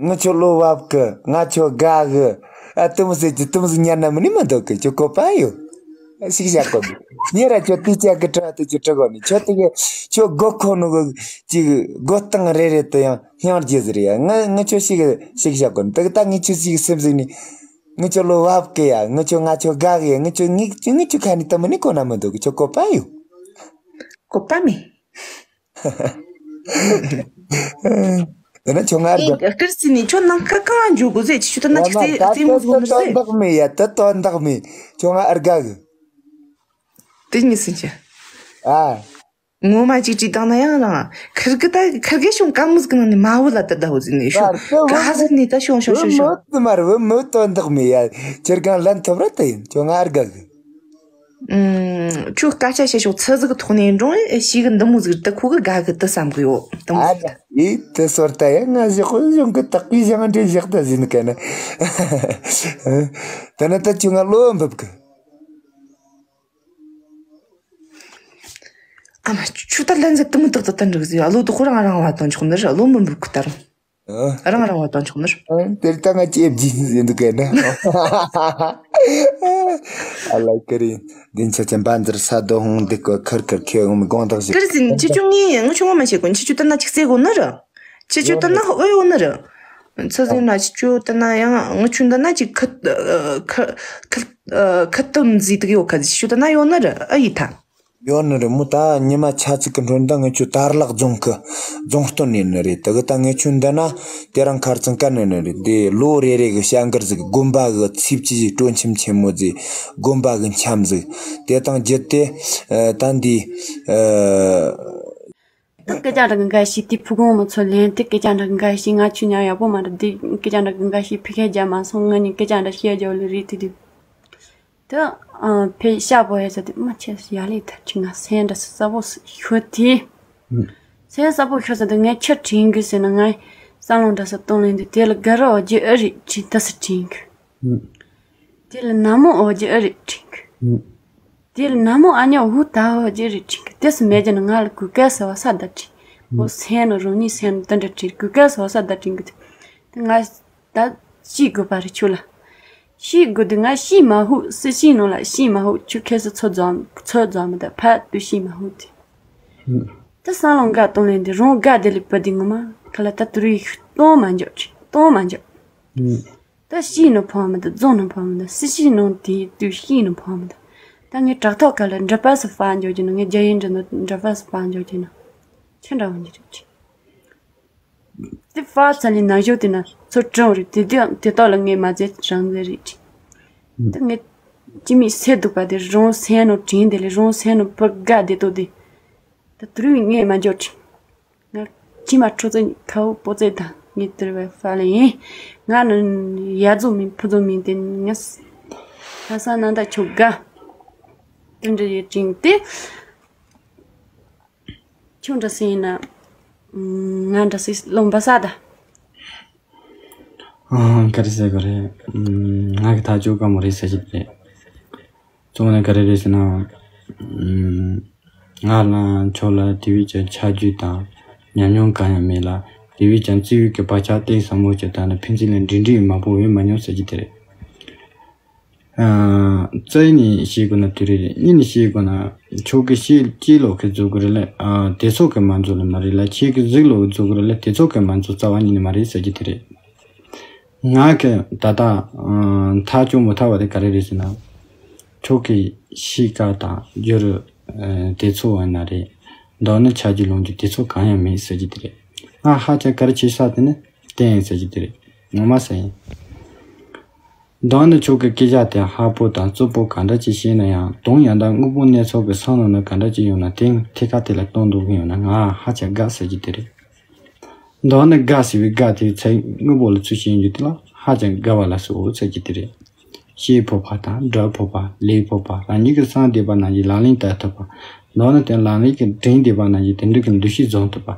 ང་ཆོ་བློ་བབ་གི། ང་ཆོ་དགའ་གི། ཨ་དུམ་ཟེར་གྱི་དུམ་ཟིག་ཉར་ན་མི་ནི་མི་འདུག་གི། ཁྱོད་གོ་པ་ཡོད། ཤིག་བཞག་གོ་མི། ཉེ་ར་ཁྱོད་དུས་ཅག་གི་དྲི་བ་དུ་ཅི་དྲི་གོ་ནི། ཁྱོད་དེ་གི་ཁྱོད་སྒོ་ཁོ་ནུ་གི་ཅིག་སྒོ་སྟེང་རེ་རེ་དུ་ཡང་སྙིང་རྗེ་ཟེར་ཡ། ང་ང་ཁྱོད་ཤིག་ཤིག་བཞག་གོ་ནི། དེ་གི་ད་ངི་ཁྱོད་ཤིག་སེམས་ཟིག་ནི། ངི་ཁྱོད་བློ་བབ་གི་ཡ། ངི་ཁྱོད་ང་ཆོ་དགའ་གི་ཡ། ངི་ཁྱོད་ངི་ངི་ཁྱོད་ཁ་ནི་ད་མི་ནི་གོ་ན་མི་འདུག་གི། ཁྱོད་གོ་པ་ཡོད། གོ་པ་མེད། དེ་ན་ཁྱོད་ང་ཨེ། དགའ། སྐར་སི་ནི་ཁྱོད་ནང་ཁ་གང་འཇུག་དགོས་ཟེར། ཁྱོད་ད་ན་ཡ་ཅིག་མ་ཟེར་ད་ཟེར་མོ་ད་ཟོ་ནི་ད་ཟེར། དོན་དག་མེད་ཡ། ད་དོན་དག་མེད། ཁྱོད་ང་ཨར་དགའ་གི། དེ་ཉིད་ཟིན་ཅི། ཨ། ངོ་མ་ཅིག་ཅིག་བཏང་ན་ཡང་རང་ཁིར་གི་ད་ཁིར་གི་ཤོང་ཀ་མུ་ཟིག་ནང་ནས་མ་བུ་ལ་ད་ད་བུ་ཟིག་ནས་ཤོང་ད་ཀ་ཟིག་ནས་ད་ཤོང་ཤོང་ཤོང་ཤོང་། མོ་དུ་མར་བུ་མོ་དོན་དག་མེད་ཡ། ཁྱེད་གང་ལན་ཐོབ་ར་ད་ཡིན། ཁྱོད་ང་ཨར་དགའ་གི། ཨུམ། ཁྱོད་སྐད་ཆ་བཤད་ཤོག་ཚེ་ཟིག་ཐོག་ནས་འགྲོ་ཨེ་ཤི་གི་འདི་མོ་ཟིག་ད་ཁོ་གི་དགའ་གི་ད་བསམ་གི་ཡོད་ད་མོ་ཨ་ཟིག་ད། ཡི་དེ་སོར་ད་ཡ་ང་ཞིག་ཁོ་གཞུང་གི་དག་པའི་ཞང་འདྲེ་ཞག་ད་ཟིན་ག་ན། ད་ན་ད་ཁྱོད་ང་བློ་འབབ་གི། ཨ་མ་ཁྱོད་ད་ལན་ཟེར་དུ་མི་དག་ད་ད་འགྲིག་ཟིག་བློ་ད་ཁོ་རང་རང་བ་དང་ཆོག་ནི་རེད། བློ་མི་འབབ་གི་ད་རུང་། ཨ། རང་རང་བ་དང་ཆོག་ནི་རེད། ཨ། དེར་ད་ང་ཅེ་བརྗིད་ཟིན་འདུག་གས་ན། ཨ་ལ་ཀི་རི། དེ་འཆར་ཅན་པ་འདིར་ས་རྡོ་ཧོང་འདི་ཀོ་ཁར་ཁར་ཁེ་འོང་མི་དགོངས་དག་ཞིག་ཀིར་ཟིན་ཅི་ཆུང་ངའི་ངུ་ཆུང་ངུ་མ་བྱེད་གོ། ཁྱི་ཆུ་ལྟ་ན་ཅིག་རྩེ་གོ་ནི་རེད། ཁྱི་ཆུ་ལྟ་ན་ཨོ་ཡོད་ནི་རེད། ཚ་ཟིན་ན་ཁྱི་ཆུ་ལྟ་ན་ཡང་ངུ་ཆུ་ལྟ་ན་ཅིག་ཁ་ཁ་ཁ་ཁ་ཏུམ་ཟིག་ཡོད་ཁ་ཟིག་ཁྱི་ཆུ་ལྟ་ན་ཡོད་ནི་རེད། ཨ་ཡི་ཐ། ཡོད་ནི་རེད་མོ། ད་ཉི་མ་ཆ་ཚིག་གི་འཕྲོ་ད་ངེད་ཆོ་དར་ལག་རྫོང་གི་རྫོང་སྟོད་ནས་ནི་རེད། དེ་གི་ད་ངེད་ཆོ་འདི་ན་དེ་རིང་ཁར་ཚང་ཀ་ནས་ནི་རེད། དེ་ལོ་རེ་རེ་གི་བྱ་འགུལ་ཟིག་དགོན་པ་གི་ཚིབ་ཅི་ཞིག་སྤྲོ་འཆམ་ཆེན་མོ་ཟིག་དགོན་པ་གི་འཆམ་ཟིག་དེ་དང་བརྒྱུད་དེ་ཨ་ད་འདི་ཨ། ད་སྐད་ཆ་འདྲ་གི་འགའ་ཞིག་དེ་ཕུ་གུང་མ་ཚོ་ལན་དེ་སྐད་ཆ་འདྲ་གི་འགའ་ཞིག་ང་ཆུ་ཉག་ཡག་པོ་མ་རེད། དེ་སྐད་ཆ་འདྲ་གི་འགའ་ཞིག་ཕི་ཁ་རྒྱ་མ་སོང་། ང་ནི་སྐད་ཆ་འདྲ་བཤད་རྒྱ་ལ་རེད་དེ་དུས། ད་ཕེ་ཤ་བོ་ཡ་ཟ་དེ་མ་ཆེ་ཡ་ལེ་ད་ཅི་ང་སེན་འདྲ་ས་ས་བོ་ཤོད་དེ། སེན་ས་བོ་ཤོད་ས་དེ་ངས་ཁྱི་དྲིན་གི་ཟེར་ན་ངས་ས་ལོང་འདྲ་ས་གཏོང་ལེན་དེ་དེ་ལ་དགའ་རོགས་རྒྱུ་ཨ་རེད་དྲིན་ད་ས་དྲིན་གི། དེ་ལ་ན་མོ་འོ་རྒྱུ་ཨ་རེད་དྲིན་གི། དེ་ལ་ན་མོ་ཨ་ཉོ་ཧུ་ད་འོ་རྒྱུ་རེད་དྲིན་གི། དེ་སུ་མེད་རྒྱུ་ན་ང་ལ་གུ་གལ་ཟེར་བ་ས་ད་དྲིན་འོ་སེན་ནོ་རང་ཉིད་སེན་ནོ་དེ་འདྲ་དྲིན་གུ་གལ་ཟེར་བ་ས་ད་དྲིན་གི་དེ་ང་། ད་ཤི་དགོས་པ་རེད་ཁྱོད་ལ། ཤི་དགོས་དུས་ང་ཤི་མ་ཧུ་སྲི་ཤི་ནང་ལ་ཤི་མ་ཧུ་ཁྱོད་ཁེ་སི་ཚོ་རྫོང་ཚོ་རྫོང་མི་ད་ཕ་དུ་ཤི་མ་ཧུ་དེ། ད་སང་ལོང་དགའ་གཏོང་ལེན་དེ་རོང་དགའ་དེ་ལི་པ་དེ་ངོ་མ་ཁ་ལ་ད་དུ་རུ་ཡི་གཏོང་མ་འཇོག་ཅིག་གཏོང་མ་འཇོག་ད་ཤི་ནོ་ཕོ་མི་ད་རྫོང་ནོ་ཕོ་མི་ད་སྲི་ཤི་ནང་དེ་དུ་ཤི་ནོ་ཕོ་མི་ད། ད་ངའི་དྲག་ཐོག་ཁ་ལ་འདྲ་པ་སི་ཕ་འཇོག་ཅིག་ན་ངའི་རྒྱ་ཡིན་འདྲ་ནོ་འདྲ་པ་སི་ཕ་འཇོག་ཅིག་ན་ཁྱེད་འདྲ་བ་ཉིད་རེད་ཅིག་དེ་ཕར་ཚ་ལི་ན་གཞོགས་དེ་ན་ཚོ་གྲོང་རེད། དེ་དུས་དེ་དག་ལ་ངས་མ་ཟད་རང་ཟེར་རེད་ཅིང་། ད་ངས་ཅི་མི་སེ་འདུག་པ་དེ་རོང་སེན་ནོ་དྲིན་དེ་ལས་རོང་སེན་ནོ་བུ་དགའ་བདེ་ཏོ་དེ། ད་དུ་རུ་ངས་མ་འཇོག་ཅིང་། ང་ཅི་མ་ཁྲོ་ཚོ་ཁའུ་པོ་ཚེ་དང་ ངས་དེར་བས་ཧྥ་ལེ་ཡིན། ང་ནི་ཡ་རྫོང་མིན་ཕུ་རྫོང་མིན་དེ་ངས་ལྷ་ས་ནང་ད་ཆོ་དགའ། དེ་འདྲ་ཡོད་ཅིང་དེ། ཁྱོད་འདྲ་སེ་ཡིན་ན། ང་འདྲ་སེ་ལོང་པ་ས་ད། ཨང་། ག་རེ་ཟེར་དགོས་རེད། ང་གི་ཐག་གཅོད་དཀའ་མོ་རེད་ཟེར་གྱི་རེད། གཙོ་བོ་ནི་ག་རེ་རེད་ཟེར་ན། ང་ལ་ཁྱོད་ལ་དེ་བས་ཀྱང་ཆ་རྒྱུས་དང་ཉམས་མྱོང་གང་ཡང་མེད་ལ། དེ་བས་ཀྱང་བརྩི་བའི་གི་བག་ཆགས་གཏིང་ཟབ་མོ་ཅིག་དང་ནི་ཕན་ཚུན་ལ་འབྲེལ་འདྲིས་མང་པོ་ཡོད་མ་མྱོང་ཟེར་གྱི་དེ་རེད། ཨ། རྩ་ནས་བཤད་དགོས་ན་དེ་རེད། གཉིས་ནས་བཤད་དགོས་ན་ཁྱོད་ཀྱི་ཤེས་སྐྱེས་ལོག་གི་བཟོ་དགོས་རེད་ལ། ཨ། དེ་ཚོ་གི་མ་འཛོལ་ལ་མ་རེད་ལ། ཁྱེད་ཀྱི་གཟུགས་ལོག་བཟོ་དགོས་རེད་ལ། དེ་ཚོ་གི་མ་འཛོལ་རྩ་བ་ཉིད་ནས་མ་རེད་ཟེར་གྱི་དེ་རེད། ང་གི་ད་ལྟ་ཨ། ཐག་གཅོད་མི་ཐུབ་པ་དེ་ག་རེ་རེད་ཟེར་ན། ཁྱོད་ཀྱི་གཤིས་ཀ་དང་རྒྱུ་རུ་ཨ། དེ་ཚོ་ཡིན་ན་རེད། མདོར་ན་ཆ་རྒྱུས་ལོངས་རྒྱུ་དེ་ཚོ་གང་ཡང་མེད་ཟེར་གྱི་དེ་རེད། ང་ཧ་ཅང་གལ་ཆེ་ས་དེ་ནི་དེ་ཡིན་ཟེར་གྱི་དེ་རེད། ངོ་མ་ཟེར་ཡིན། མདོར་ན་ཁྱོད་ཀྱི་སྐད་ཆ་དེ་ཧ་པོ་དང་རྩུབ་པོ་གང་འདྲ་ཅིག་བཤད་ན་ཡང་། དོན་ཡང་དག་དངོས་པོ་གནས་ཚུལ་གྱི་ས་ནང་ན་གང་འདྲ་ཅིག་ཡོང་ན་དེ་ཐད་ཀར་དེ་ལ་གཏོང་འདུག་གི་ཡོང་ན་ང་ཧ་ཅང་དགའ་ཟེར་གྱི་དེ་རེད། མདོར་ན་དགའ་ཟེར་བའི་དགའ་དེ་ཚེ་དངོས་པོ་ལ་ཚུལ་བཞིན་རྒྱུ་དེ་ལ་ཧ་ཅང་དགའ་བ་ལ་སོགས་ཟེར་གྱི་དེ་རེད། ཤེས་ཕོད་པ་དང་སྒྲུབ་ཕོད་པ། ལས་ཕོད་པ། རང་ཉིད་ཀྱི་བསམ་བསྡད་པ་ནང་བཞིན་ལག་ལེན་བསྟར་ཐུབ་པ། མདོར་ན་དེ་ལག་ལེན་གྱི་འདྲེན་བསྡད་པ་ནང་བཞིན་དེ་འདྲ་གི་འདུ་ཤེས་འཛིན་ཐུབ་པ།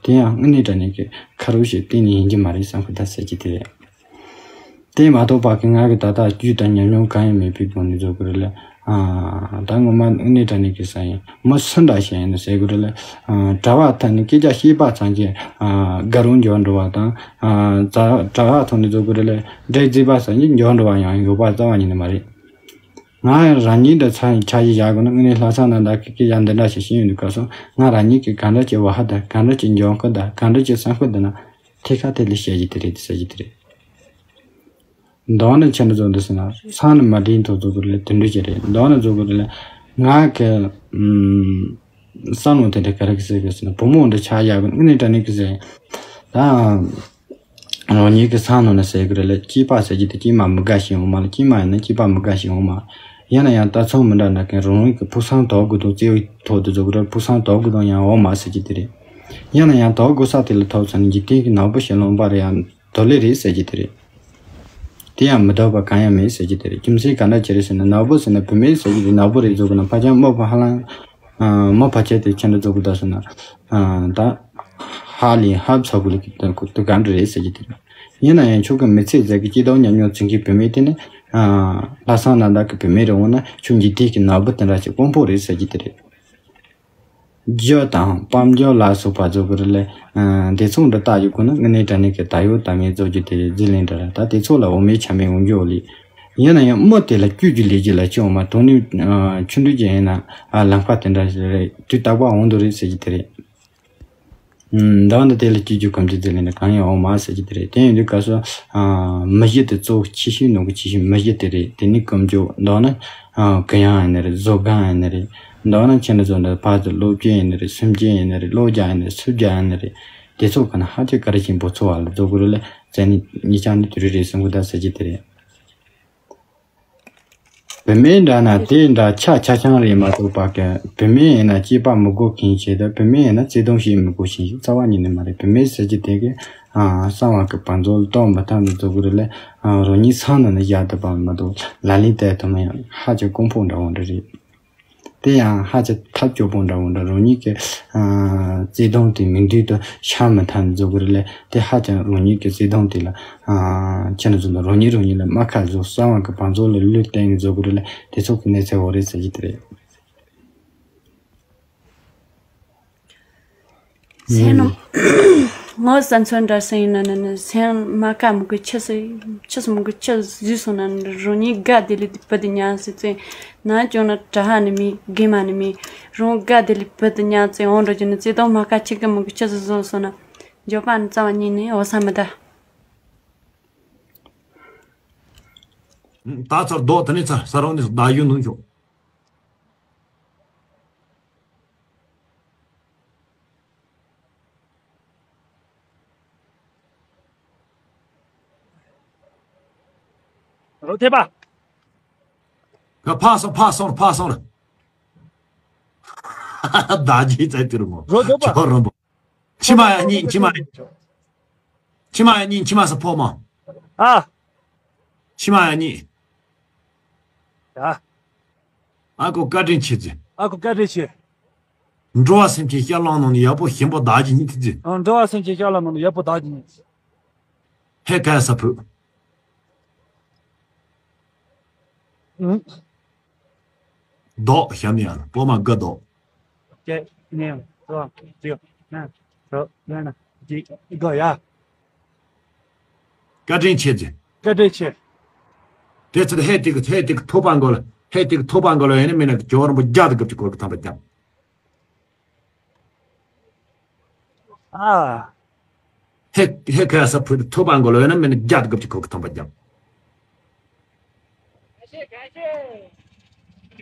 དེ་ཡང་དངོས་གནས་དྲང་གནས་ཀྱི་ཁ་རོག་ཞིག་གཏན་ནས་ཡིན་གྱི་མ་རེད་བསམ་གི་ད་ཟེར་གྱི་དེ་རེད། དེ་མ་གཏོགས་པ་གི་ང་གི་ད་ལྟ་རྒྱུས་དང་ཉམས་མྱོང་གང་ཡང་མེད་པའི་སྒོ་ནས་བཟོ་དགོས་རེད་ལ། ཨ། ད་ངོ་མ་དངོས་གནས་དྲང་གནས་ཀྱི་ས་ཡིན། མི་སུ་འདྲ་ཞིག་ཡིན་ན་ཟེར་དགོས་རེད་ལ། ཨ། གྲྭ་བ་ཐོག་ནས་སྐད་ཆ་བཤད་པ་ཙམ་གྱིས། ཨ། དགའ་རབ་འགྱུར་འགྲོ་བ་དང་། ཨ། གྲྭ་བ་ཐོག་ནས་བཟོ་དགོས་རེད་ལ། འདྲེ་རྫི་བ་ཙམ་གྱིས་འགྱུར་འགྲོ་བ་ཡང་ཡོད་པ་རྩ་བ་ཉིད་ནས་མ་རེད། ང་རང་ཉིད་འདི་ཚ་ཆ་ཡི་བཞག་དགོས་ན། དངོས་གནས་ལྷག་བསམ་རྣམ་དག་གི་སྐད་ཆ་འདི་འདྲ་ཞིག་བཤད་ཡོང་དུས་སྐབས་སུ། ང་རང་ཉིད་ཀྱིས་གང་འདྲ་ཅིག་བ་ཧ་དང་གང་འདྲ་ཅིག་འཇོན་ཁུལ་དང་གང་འདྲ་ཅིག་བསམ་ཁུལ་འདི་ན་ཐད་ཀར་དེ་ལས་བཤད་རྒྱུ་དེ་རེད་ཟེར་རྒྱུ་དེ་རེད། མདོར་ན་ཆེན་པོ་བཟོ་འདི་ཟེར་ན་སང་ནི་མ་དྲིན་ཐོག་བཟོ་དགོས་རེད། དེ་འདྲ་ཅིག་རེད། མདོར་ན་བཟོ་དགོས་རེད་ལ། ང་གི་ཨམ། བསམ་བློ་དེ་འདྲ་ག་རེ་གི་ཟེར་གི་ཟེར་ན། བུ་མོ་འདི་ཆ་ཡག་གི་དངོས་གནས་དྲང་གནས་གི་ཟེར། ད་རང་ཉིད་ཀྱི་ས་ནང་ན་ཟེར་གི་རེད་ལ། སྐྱེས་པ་ཟེར་གྱི་དེ་སྐྱེས་མ་མི་དགའ་ཞིག་འོང་མ་ལ། སྐྱེས་མ་ཡིན་ན་སྐྱེས་པ་མི་དགའ་ཞིག་འོང་མ། ཡིན་ན་ཡང་ལྟ་ཚུལ་མི་འདྲ་འདྲ་མཁན་རང་རང་གི་ཕུགས་བསམ་དོར་དགོས་དང་བརྩེ་བའི་ཐོག་ཏུ་བཟོ་གི་རེད། ཕུགས་བསམ་དོར་དགོས་དང་ཡང་འོང་མ་ཟེར་གྱི་དེ་རེད། ཡིན་ན་ཡང་དོར་དགོས་ས་དེ་ལ་ཐོག་ཚ་ནི་འཇིག་རྟེན་གྱི་ནག་པོ་ཞིག་ལོངས་པ་རེད་ཡང་དོར་ལེ་རེད་ཟེར་གྱི་དེ་རེད། དེ་ཡང་མི་དོར་བ་གང་ཡང་མེད་ཟེར་གྱི་དེ་རེད། རྒྱུ་མཚན་ག་འདྲ་ཅི་རེད་ཟེར་ན། ནག་པོ་ཟེར་ན་བུད་མེད་ཟེར་གྱི་དེ་ནག་པོ་རེད་བཟོ་གི་ན། ཕ་ཆང་མོ་ཕ་ཧ་ལམ། མོ་ཕ་ཆེ་དེ་ཆེན་འདྲ་བཟོ་གི་ད་ཟེར་ན། ད་ཧ་ལས་ཧབ་ཚ་གི་ལ་གི་དོན་གོ་དུ་ག་འདྲ་རེད་ཟེར་གྱི་དེ་རེད། ཡིན་ན་ཡང་ཁྱོད་ཀྱི་མི་ཚེ་ཟེར་གི་སྐྱིད་སྡུག་ཉམས་མྱོང་འཛིན་གྱི་བུད་མེད་དེ་ནི། ལྷག་བསམ་རྣམ་དག་གི་བུད་མེད་རེད་འོང་ན་ཁྱོད་འཇིག་རྟེན་གྱི་ནག་པོ་དེ་འདྲ་ཅིག་དཀོན་པོ་རེད་ཟེར་གྱི་དེ་རེད། རྒྱུ་དང་དཔལ་འབྱོར་ལ་སོགས་པ་བཟོ་དགོས་རེད་ལ། དེ་ཚོ་འདི་ལྟ་ཡོད་དགོས་ན་དངོས་གནས་དྲང་གནས་ཀྱི་ད་ཡོད་ད་མེད་བཟོ་རྒྱུ་དེ་རེད། རྫི་གླིང་འདྲ་ར་ད་དེ་ཚོ་ལ་འོ་མའི་ཆ་མེད་འོང་རྒྱུ་ལི། ཡིན་ན་ཡང་མི་དེ་ལ་བསྐྱོད་རྒྱུ་ལས་རྒྱུ་ལ་ཅི་འོང་མ། དོན་ནི་ཆུ་འདྲུད་ཅན་ཡིན་ན་ལམ་ཁ་དེ་འདྲ་ཞིག་རེད། དུས་རྟག་པར་འོང་འདུག་རེད་ཟེར་རྒྱུ་དེ་རེད། ཨུམ། མདང་ནི་དེ་ལ་སྐྱིད་རྒྱུ་གོམས་རྒྱུ་དེ་ལས་ནི་གང་ཡང་འོང་མ་ཟེར་གྱི་དེ་རེད། དེ་ཡིན་དུས་སྐབས་སུ། ཨ། མི་གཞི་དེ་གཙོ་བོ་ཆེ་ཤོས་ནོར་གི་ཆེ་ཤོས་མི་གཞི་དེ་རེད། དེ་ནི་ཀུན་སྤྱོད་མདང་ནི། ཨ། གུ་ཡངས་ཡིན་ནི་རེད། བཟོ་སྒང་ཡིན་ནི་རེད། མདང་ནི་ཁྱེད་འདི་ཚོ་འདི་ཕར་ཚུར་སློབ་སྤྱོད་ཡིན་ནི་རེད། སེམས་ཅན་ཡིན་ནི་རེད། བློ་རྒྱ་ཡིན་ནི་རེད། སུབ་རྒྱ་ཡིན་ནི་རེད། དེ་ཚོ་ག་ན་ཧ་ཅང་གལ་ཆེན་པོ་ཚོ་བ་ལ་བཟོ་དགོས་རེད་ལ། བཙན་ནི་ཉེ་ཆར་ནི་དུས་རེ་རེ་སེམས་ཁུར་ད་ཟེར་གྱི་དེ་རེད། བུད་མེད་འདྲ་ན་དེ་འདྲ་ཆ་ཆ་ཆང་རེད་མ་གཏོགས་པ་གི། བུད་མེད་ཡིན་ན་སྐྱེས་པ་མི་དགོས་མཁན་ཞིག་དང་། བུད་མེད་ཡིན་ན་བརྩེ་དུང་ཞིག་མི་དགོས་མཁན་ཞིག་རྩ་བ་ཉིད་ནས་མ་རེད། བུད་མེད་ཟེར་གྱི་དེ་གི། ཨ། གསང་བ་གི་བང་མཛོད་ལ་གཏོར་མ་ཐག་ནས་བཟོ་དགོས་རེད་ལ། ཨ། རང་ཉིད་སང་ནང་ནས་བཞག་ཐུབ་པ་མ་གཏོགས་ལག་ལེན་བསྟར་ཐུབ་མ་ཡང་ཧ་ཅང་དཀོན་པོ་འདྲ་བོ་འདྲ་རེད། དེ་ཡང་ཧ་ཅང་ཐབས་སྐྱོ་པོ་འདྲ་བོ་འདྲ། རང་ཉིད་ཀྱི། ཨ། བརྩེ་དུང་དེ་མིག་མདུན་དུ་ཤར་མི་ཐུབ་བཟོ་དགོས་རེད་ལ། དེ་ཧ་ཅང་རང་ཉིད་ཀྱི་བརྩེ་དུང་དེ་ལ། ཨ། ཁྱེད་རང་ཚོ་ལ་རང་ཉིད་རང་ཉིད་ལ་རྨ་ཁ་བཟོ། གསང་བ་གི་བང་མཛོད་ལ་ལུས་བསྟན་བཟོ་དགོས་རེད་ལ། དེ་ཚོ་གི་གནས་ཚད་འོ་རེད་ཟེར་གྱི་དེ་རེད། སེམས་ནང་ངོ་བསམ་ཚུལ་འདྲ་སེ་ཡིན་ན་ནི་ནི་སེམས་མ་དཀར་མོ་གི་ཆུ་སེ་ཆུ་སེ་མོ་གི་ཆུ་བཟོས་སོང་ན་ནི་རང་ཉིད་དགའ་བདེ་ལི་བུ་དེ་ཉག་སེ་ཚེ་ན་ཅོ་ན་གྲ་ཧ་ནི་མི་དགེ་མ་ནི་མི་རང་དགའ་བདེ་ལི་བུ་དེ་ཉག་ཚེ་འོང་འགྲོ་རྒྱུ་ནི་ཚེ་དང་མ་དཀར་ཆུ་གི་མོ་གི་ཆུ་སེ་བཟོས་སོང་ན་འཇོག་པ་ནི་རྩ་བ་ཉིད་ནས་འོ་ས་མི་ད། ད་ཚར་རྡོ་དེ་ནས་ཚར་ས་རང་ནས་ད་ཡུན་ནུ་འཇོག་རོ་ཐེ་པ། ཕ་སོང་ཕ་སོང་ཕ་སོང་ར། ད་ཇི་ཙ་དུ་རུ་མོ། རོ་ཐེ་པ། ཅོ་རོ་མོ། ཕྱི་མ་ཡ་གཉིས་ཕྱི་མ་ཡ། ཕྱི་མ་ཡ་གཉིས། ཕྱི་མ་ས་ཕོག་མ། ཨ། ཕྱི་མ་ཡ་གཉིས། ཡ། ཨ་ཁུ་བཀའ་དྲིན་ཆེ་ཟེར། ཨ་ཁུ་བཀའ་དྲིན་ཆེ། འགྲོ་བ་སེམས་ཅན་ཤ་ལང་ནང་ནས་ཡག་པོ་ཞིམ་པོ་བདག་གིས་མྱོང་ཐུབ་ཟེར། ཨ། འགྲོ་བ་སེམས་ཅན་ཤ་ལང་ནང་ནས་ཡག་པོ་བདག་གིས་མྱོང་། ཧེ་ཁ་ས་ཕུ། ཨུ། ལྡོག་བཤམས་ཡང་སྤོ་མ་དགའ་ལྡོག། བརྒྱད། གཉིས། གསུམ། བཞི། ལྔ། དྲུག། བདུན། བརྒྱད། དགུ། ཡ། བཀའ་དྲིན་ཆེ་ཟེར། བཀའ་དྲིན་ཆེ། དེ་ཚོ་ཧེ་ཏིག་ཧེ་ཏིག་ཐོབ་པ་འགོ་ལ། ཧེ་ཏིག་ཐོབ་པ་འགོ་ལ་ཡིན་ན་མིན་ན་ཇོ་རིན་པོ་བརྒྱ་དང་དགུ་བཅུ་གོ་གི་ཐམ་པ་བརྒྱབ། ཨ། ཧེ་ཧེ་ཁ་ས་ཕུ་ཐོབ་པ་འགོ་ལ་ཡིན་ན་མིན་ན་བརྒྱ་དང་དགུ་བཅུ་གོ་གི་ཐམ་པ་བརྒྱབ།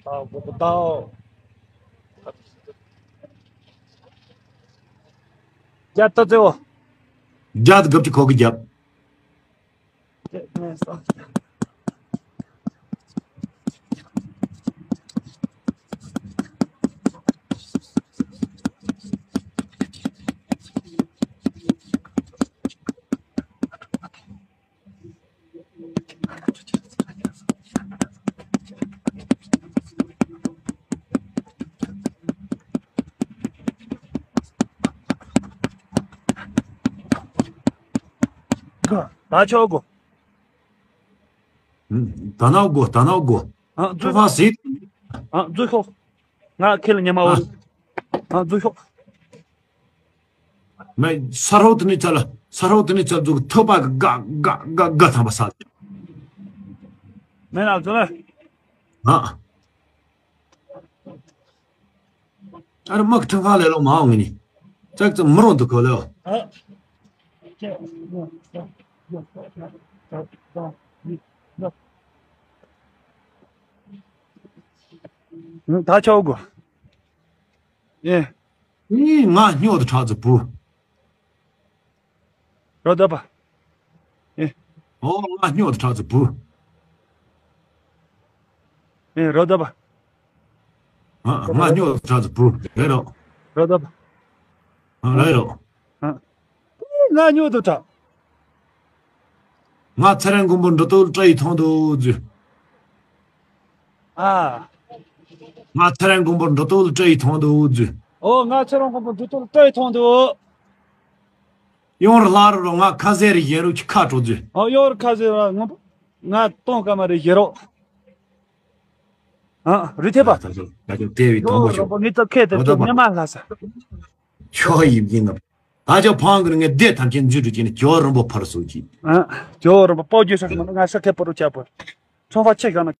ད་བུ་དའོ། བརྒྱ་ད་ཙེའོ། བརྒྱ་དང་དགུ་བཅུ་གོ་གི་བརྒྱབ། ད་ཆོག་གོ། ད་ནག་གོ། ད་ནག་གོ། ཨ། ཐོ་ཁ་སི། ཨ། འཛུལ་ཤོག་ང་ཁེ་ལ་ཉི་མ་འོ། ཨ། འཛུལ་ཤོག་མེ་ས་རོ་དེ་ནི་ཚ་ལ། ས་རོ་དེ་ནི་ཚ་འཛུགས་ཐོབ་པ་ག་ག་ག་ག་ཐམ་པ་ས། མེ་ལ་འཛུལ་ལ། ཨ། ཨ་ར་མག་ཁྲང་ཁ་ལེ་ལོ་མ་འོང་ངི་ནི། ཙག་ཙག་མི་རོ་འདུག་གོ་ལེ། ཨ། ད་ཆོག་གོ། ཨེ། ཨི་ང་སྨྱོ་དུ་ཁྲག་ཙི་བུ། རོ་ད་པ། ཨེ། ཨོ་ང་སྨྱོ་དུ་ཁྲག་ཙི་བུ། ཨེ། རོ་ད་པ། ཨ། ང་སྨྱོ་དུ་ཁྲག་ཙི་བུ་རེད་རོ། རོ་ད་པ། ཨ། རེད་རོ། ཨ། ང་སྨྱོ་དུ་ཁྲག་ང་ཚེ་རིང་མགོན་པོ་འབྲུ་དོལ་བཀྲ་ཡི་ཐང་དུ་འཛུལ། ཨ། ང་ཚེ་རིང་མགོན་པོ་འབྲུ་དོལ་བཀྲ་ཡི་ཐང་དུ་འཛུལ། ཨོ། ང་ཚེ་རིང་མགོན་པོ་འབྲུ་དོལ་བཀྲ་ཡི་ཐང་དུ། ཡོང་ར་ལྷ་རུ་རོ། ང་ཁ་ཟས་རེ་བཞེས་རོགས། ཁྱི་ཁ་དྲོ་འཛུལ། ཨོ། ཡོང་ར་ཁ་ཟས་ར་ང་ང་སྟོང་སྐར་མ་རེ་བཞེས་རོགས། ཨ། རི་ཐེ་པ། ད་ཅོ་ད་ཅོ་དེ་བའི་དང་པོ་ཡོང་ར་ཤོག་མགོན་པོ་ངེད་ཚོ་ཁེ་དེ་ཚོ་ཉི་མ་ལྷ་ས། ཆོ་ཡིབ་ཡིན་ནམ། ད་ཅོ་ཕང་གི་ངས་བདེ་ཐམས་ཅད་འཛུལ་འགྲོ་ཅིག་ནི་ཇོ་རིན་པོ་ཕར་སོ་ཅིག་ཨ། ཇོ་རིན་པོ་པོ་རྒྱུ་ས་མ་ང་ས་ཁེ་པོ་རུ་ཆ་པོ། ཚོང་ཁ་ཆེ་ག་ན།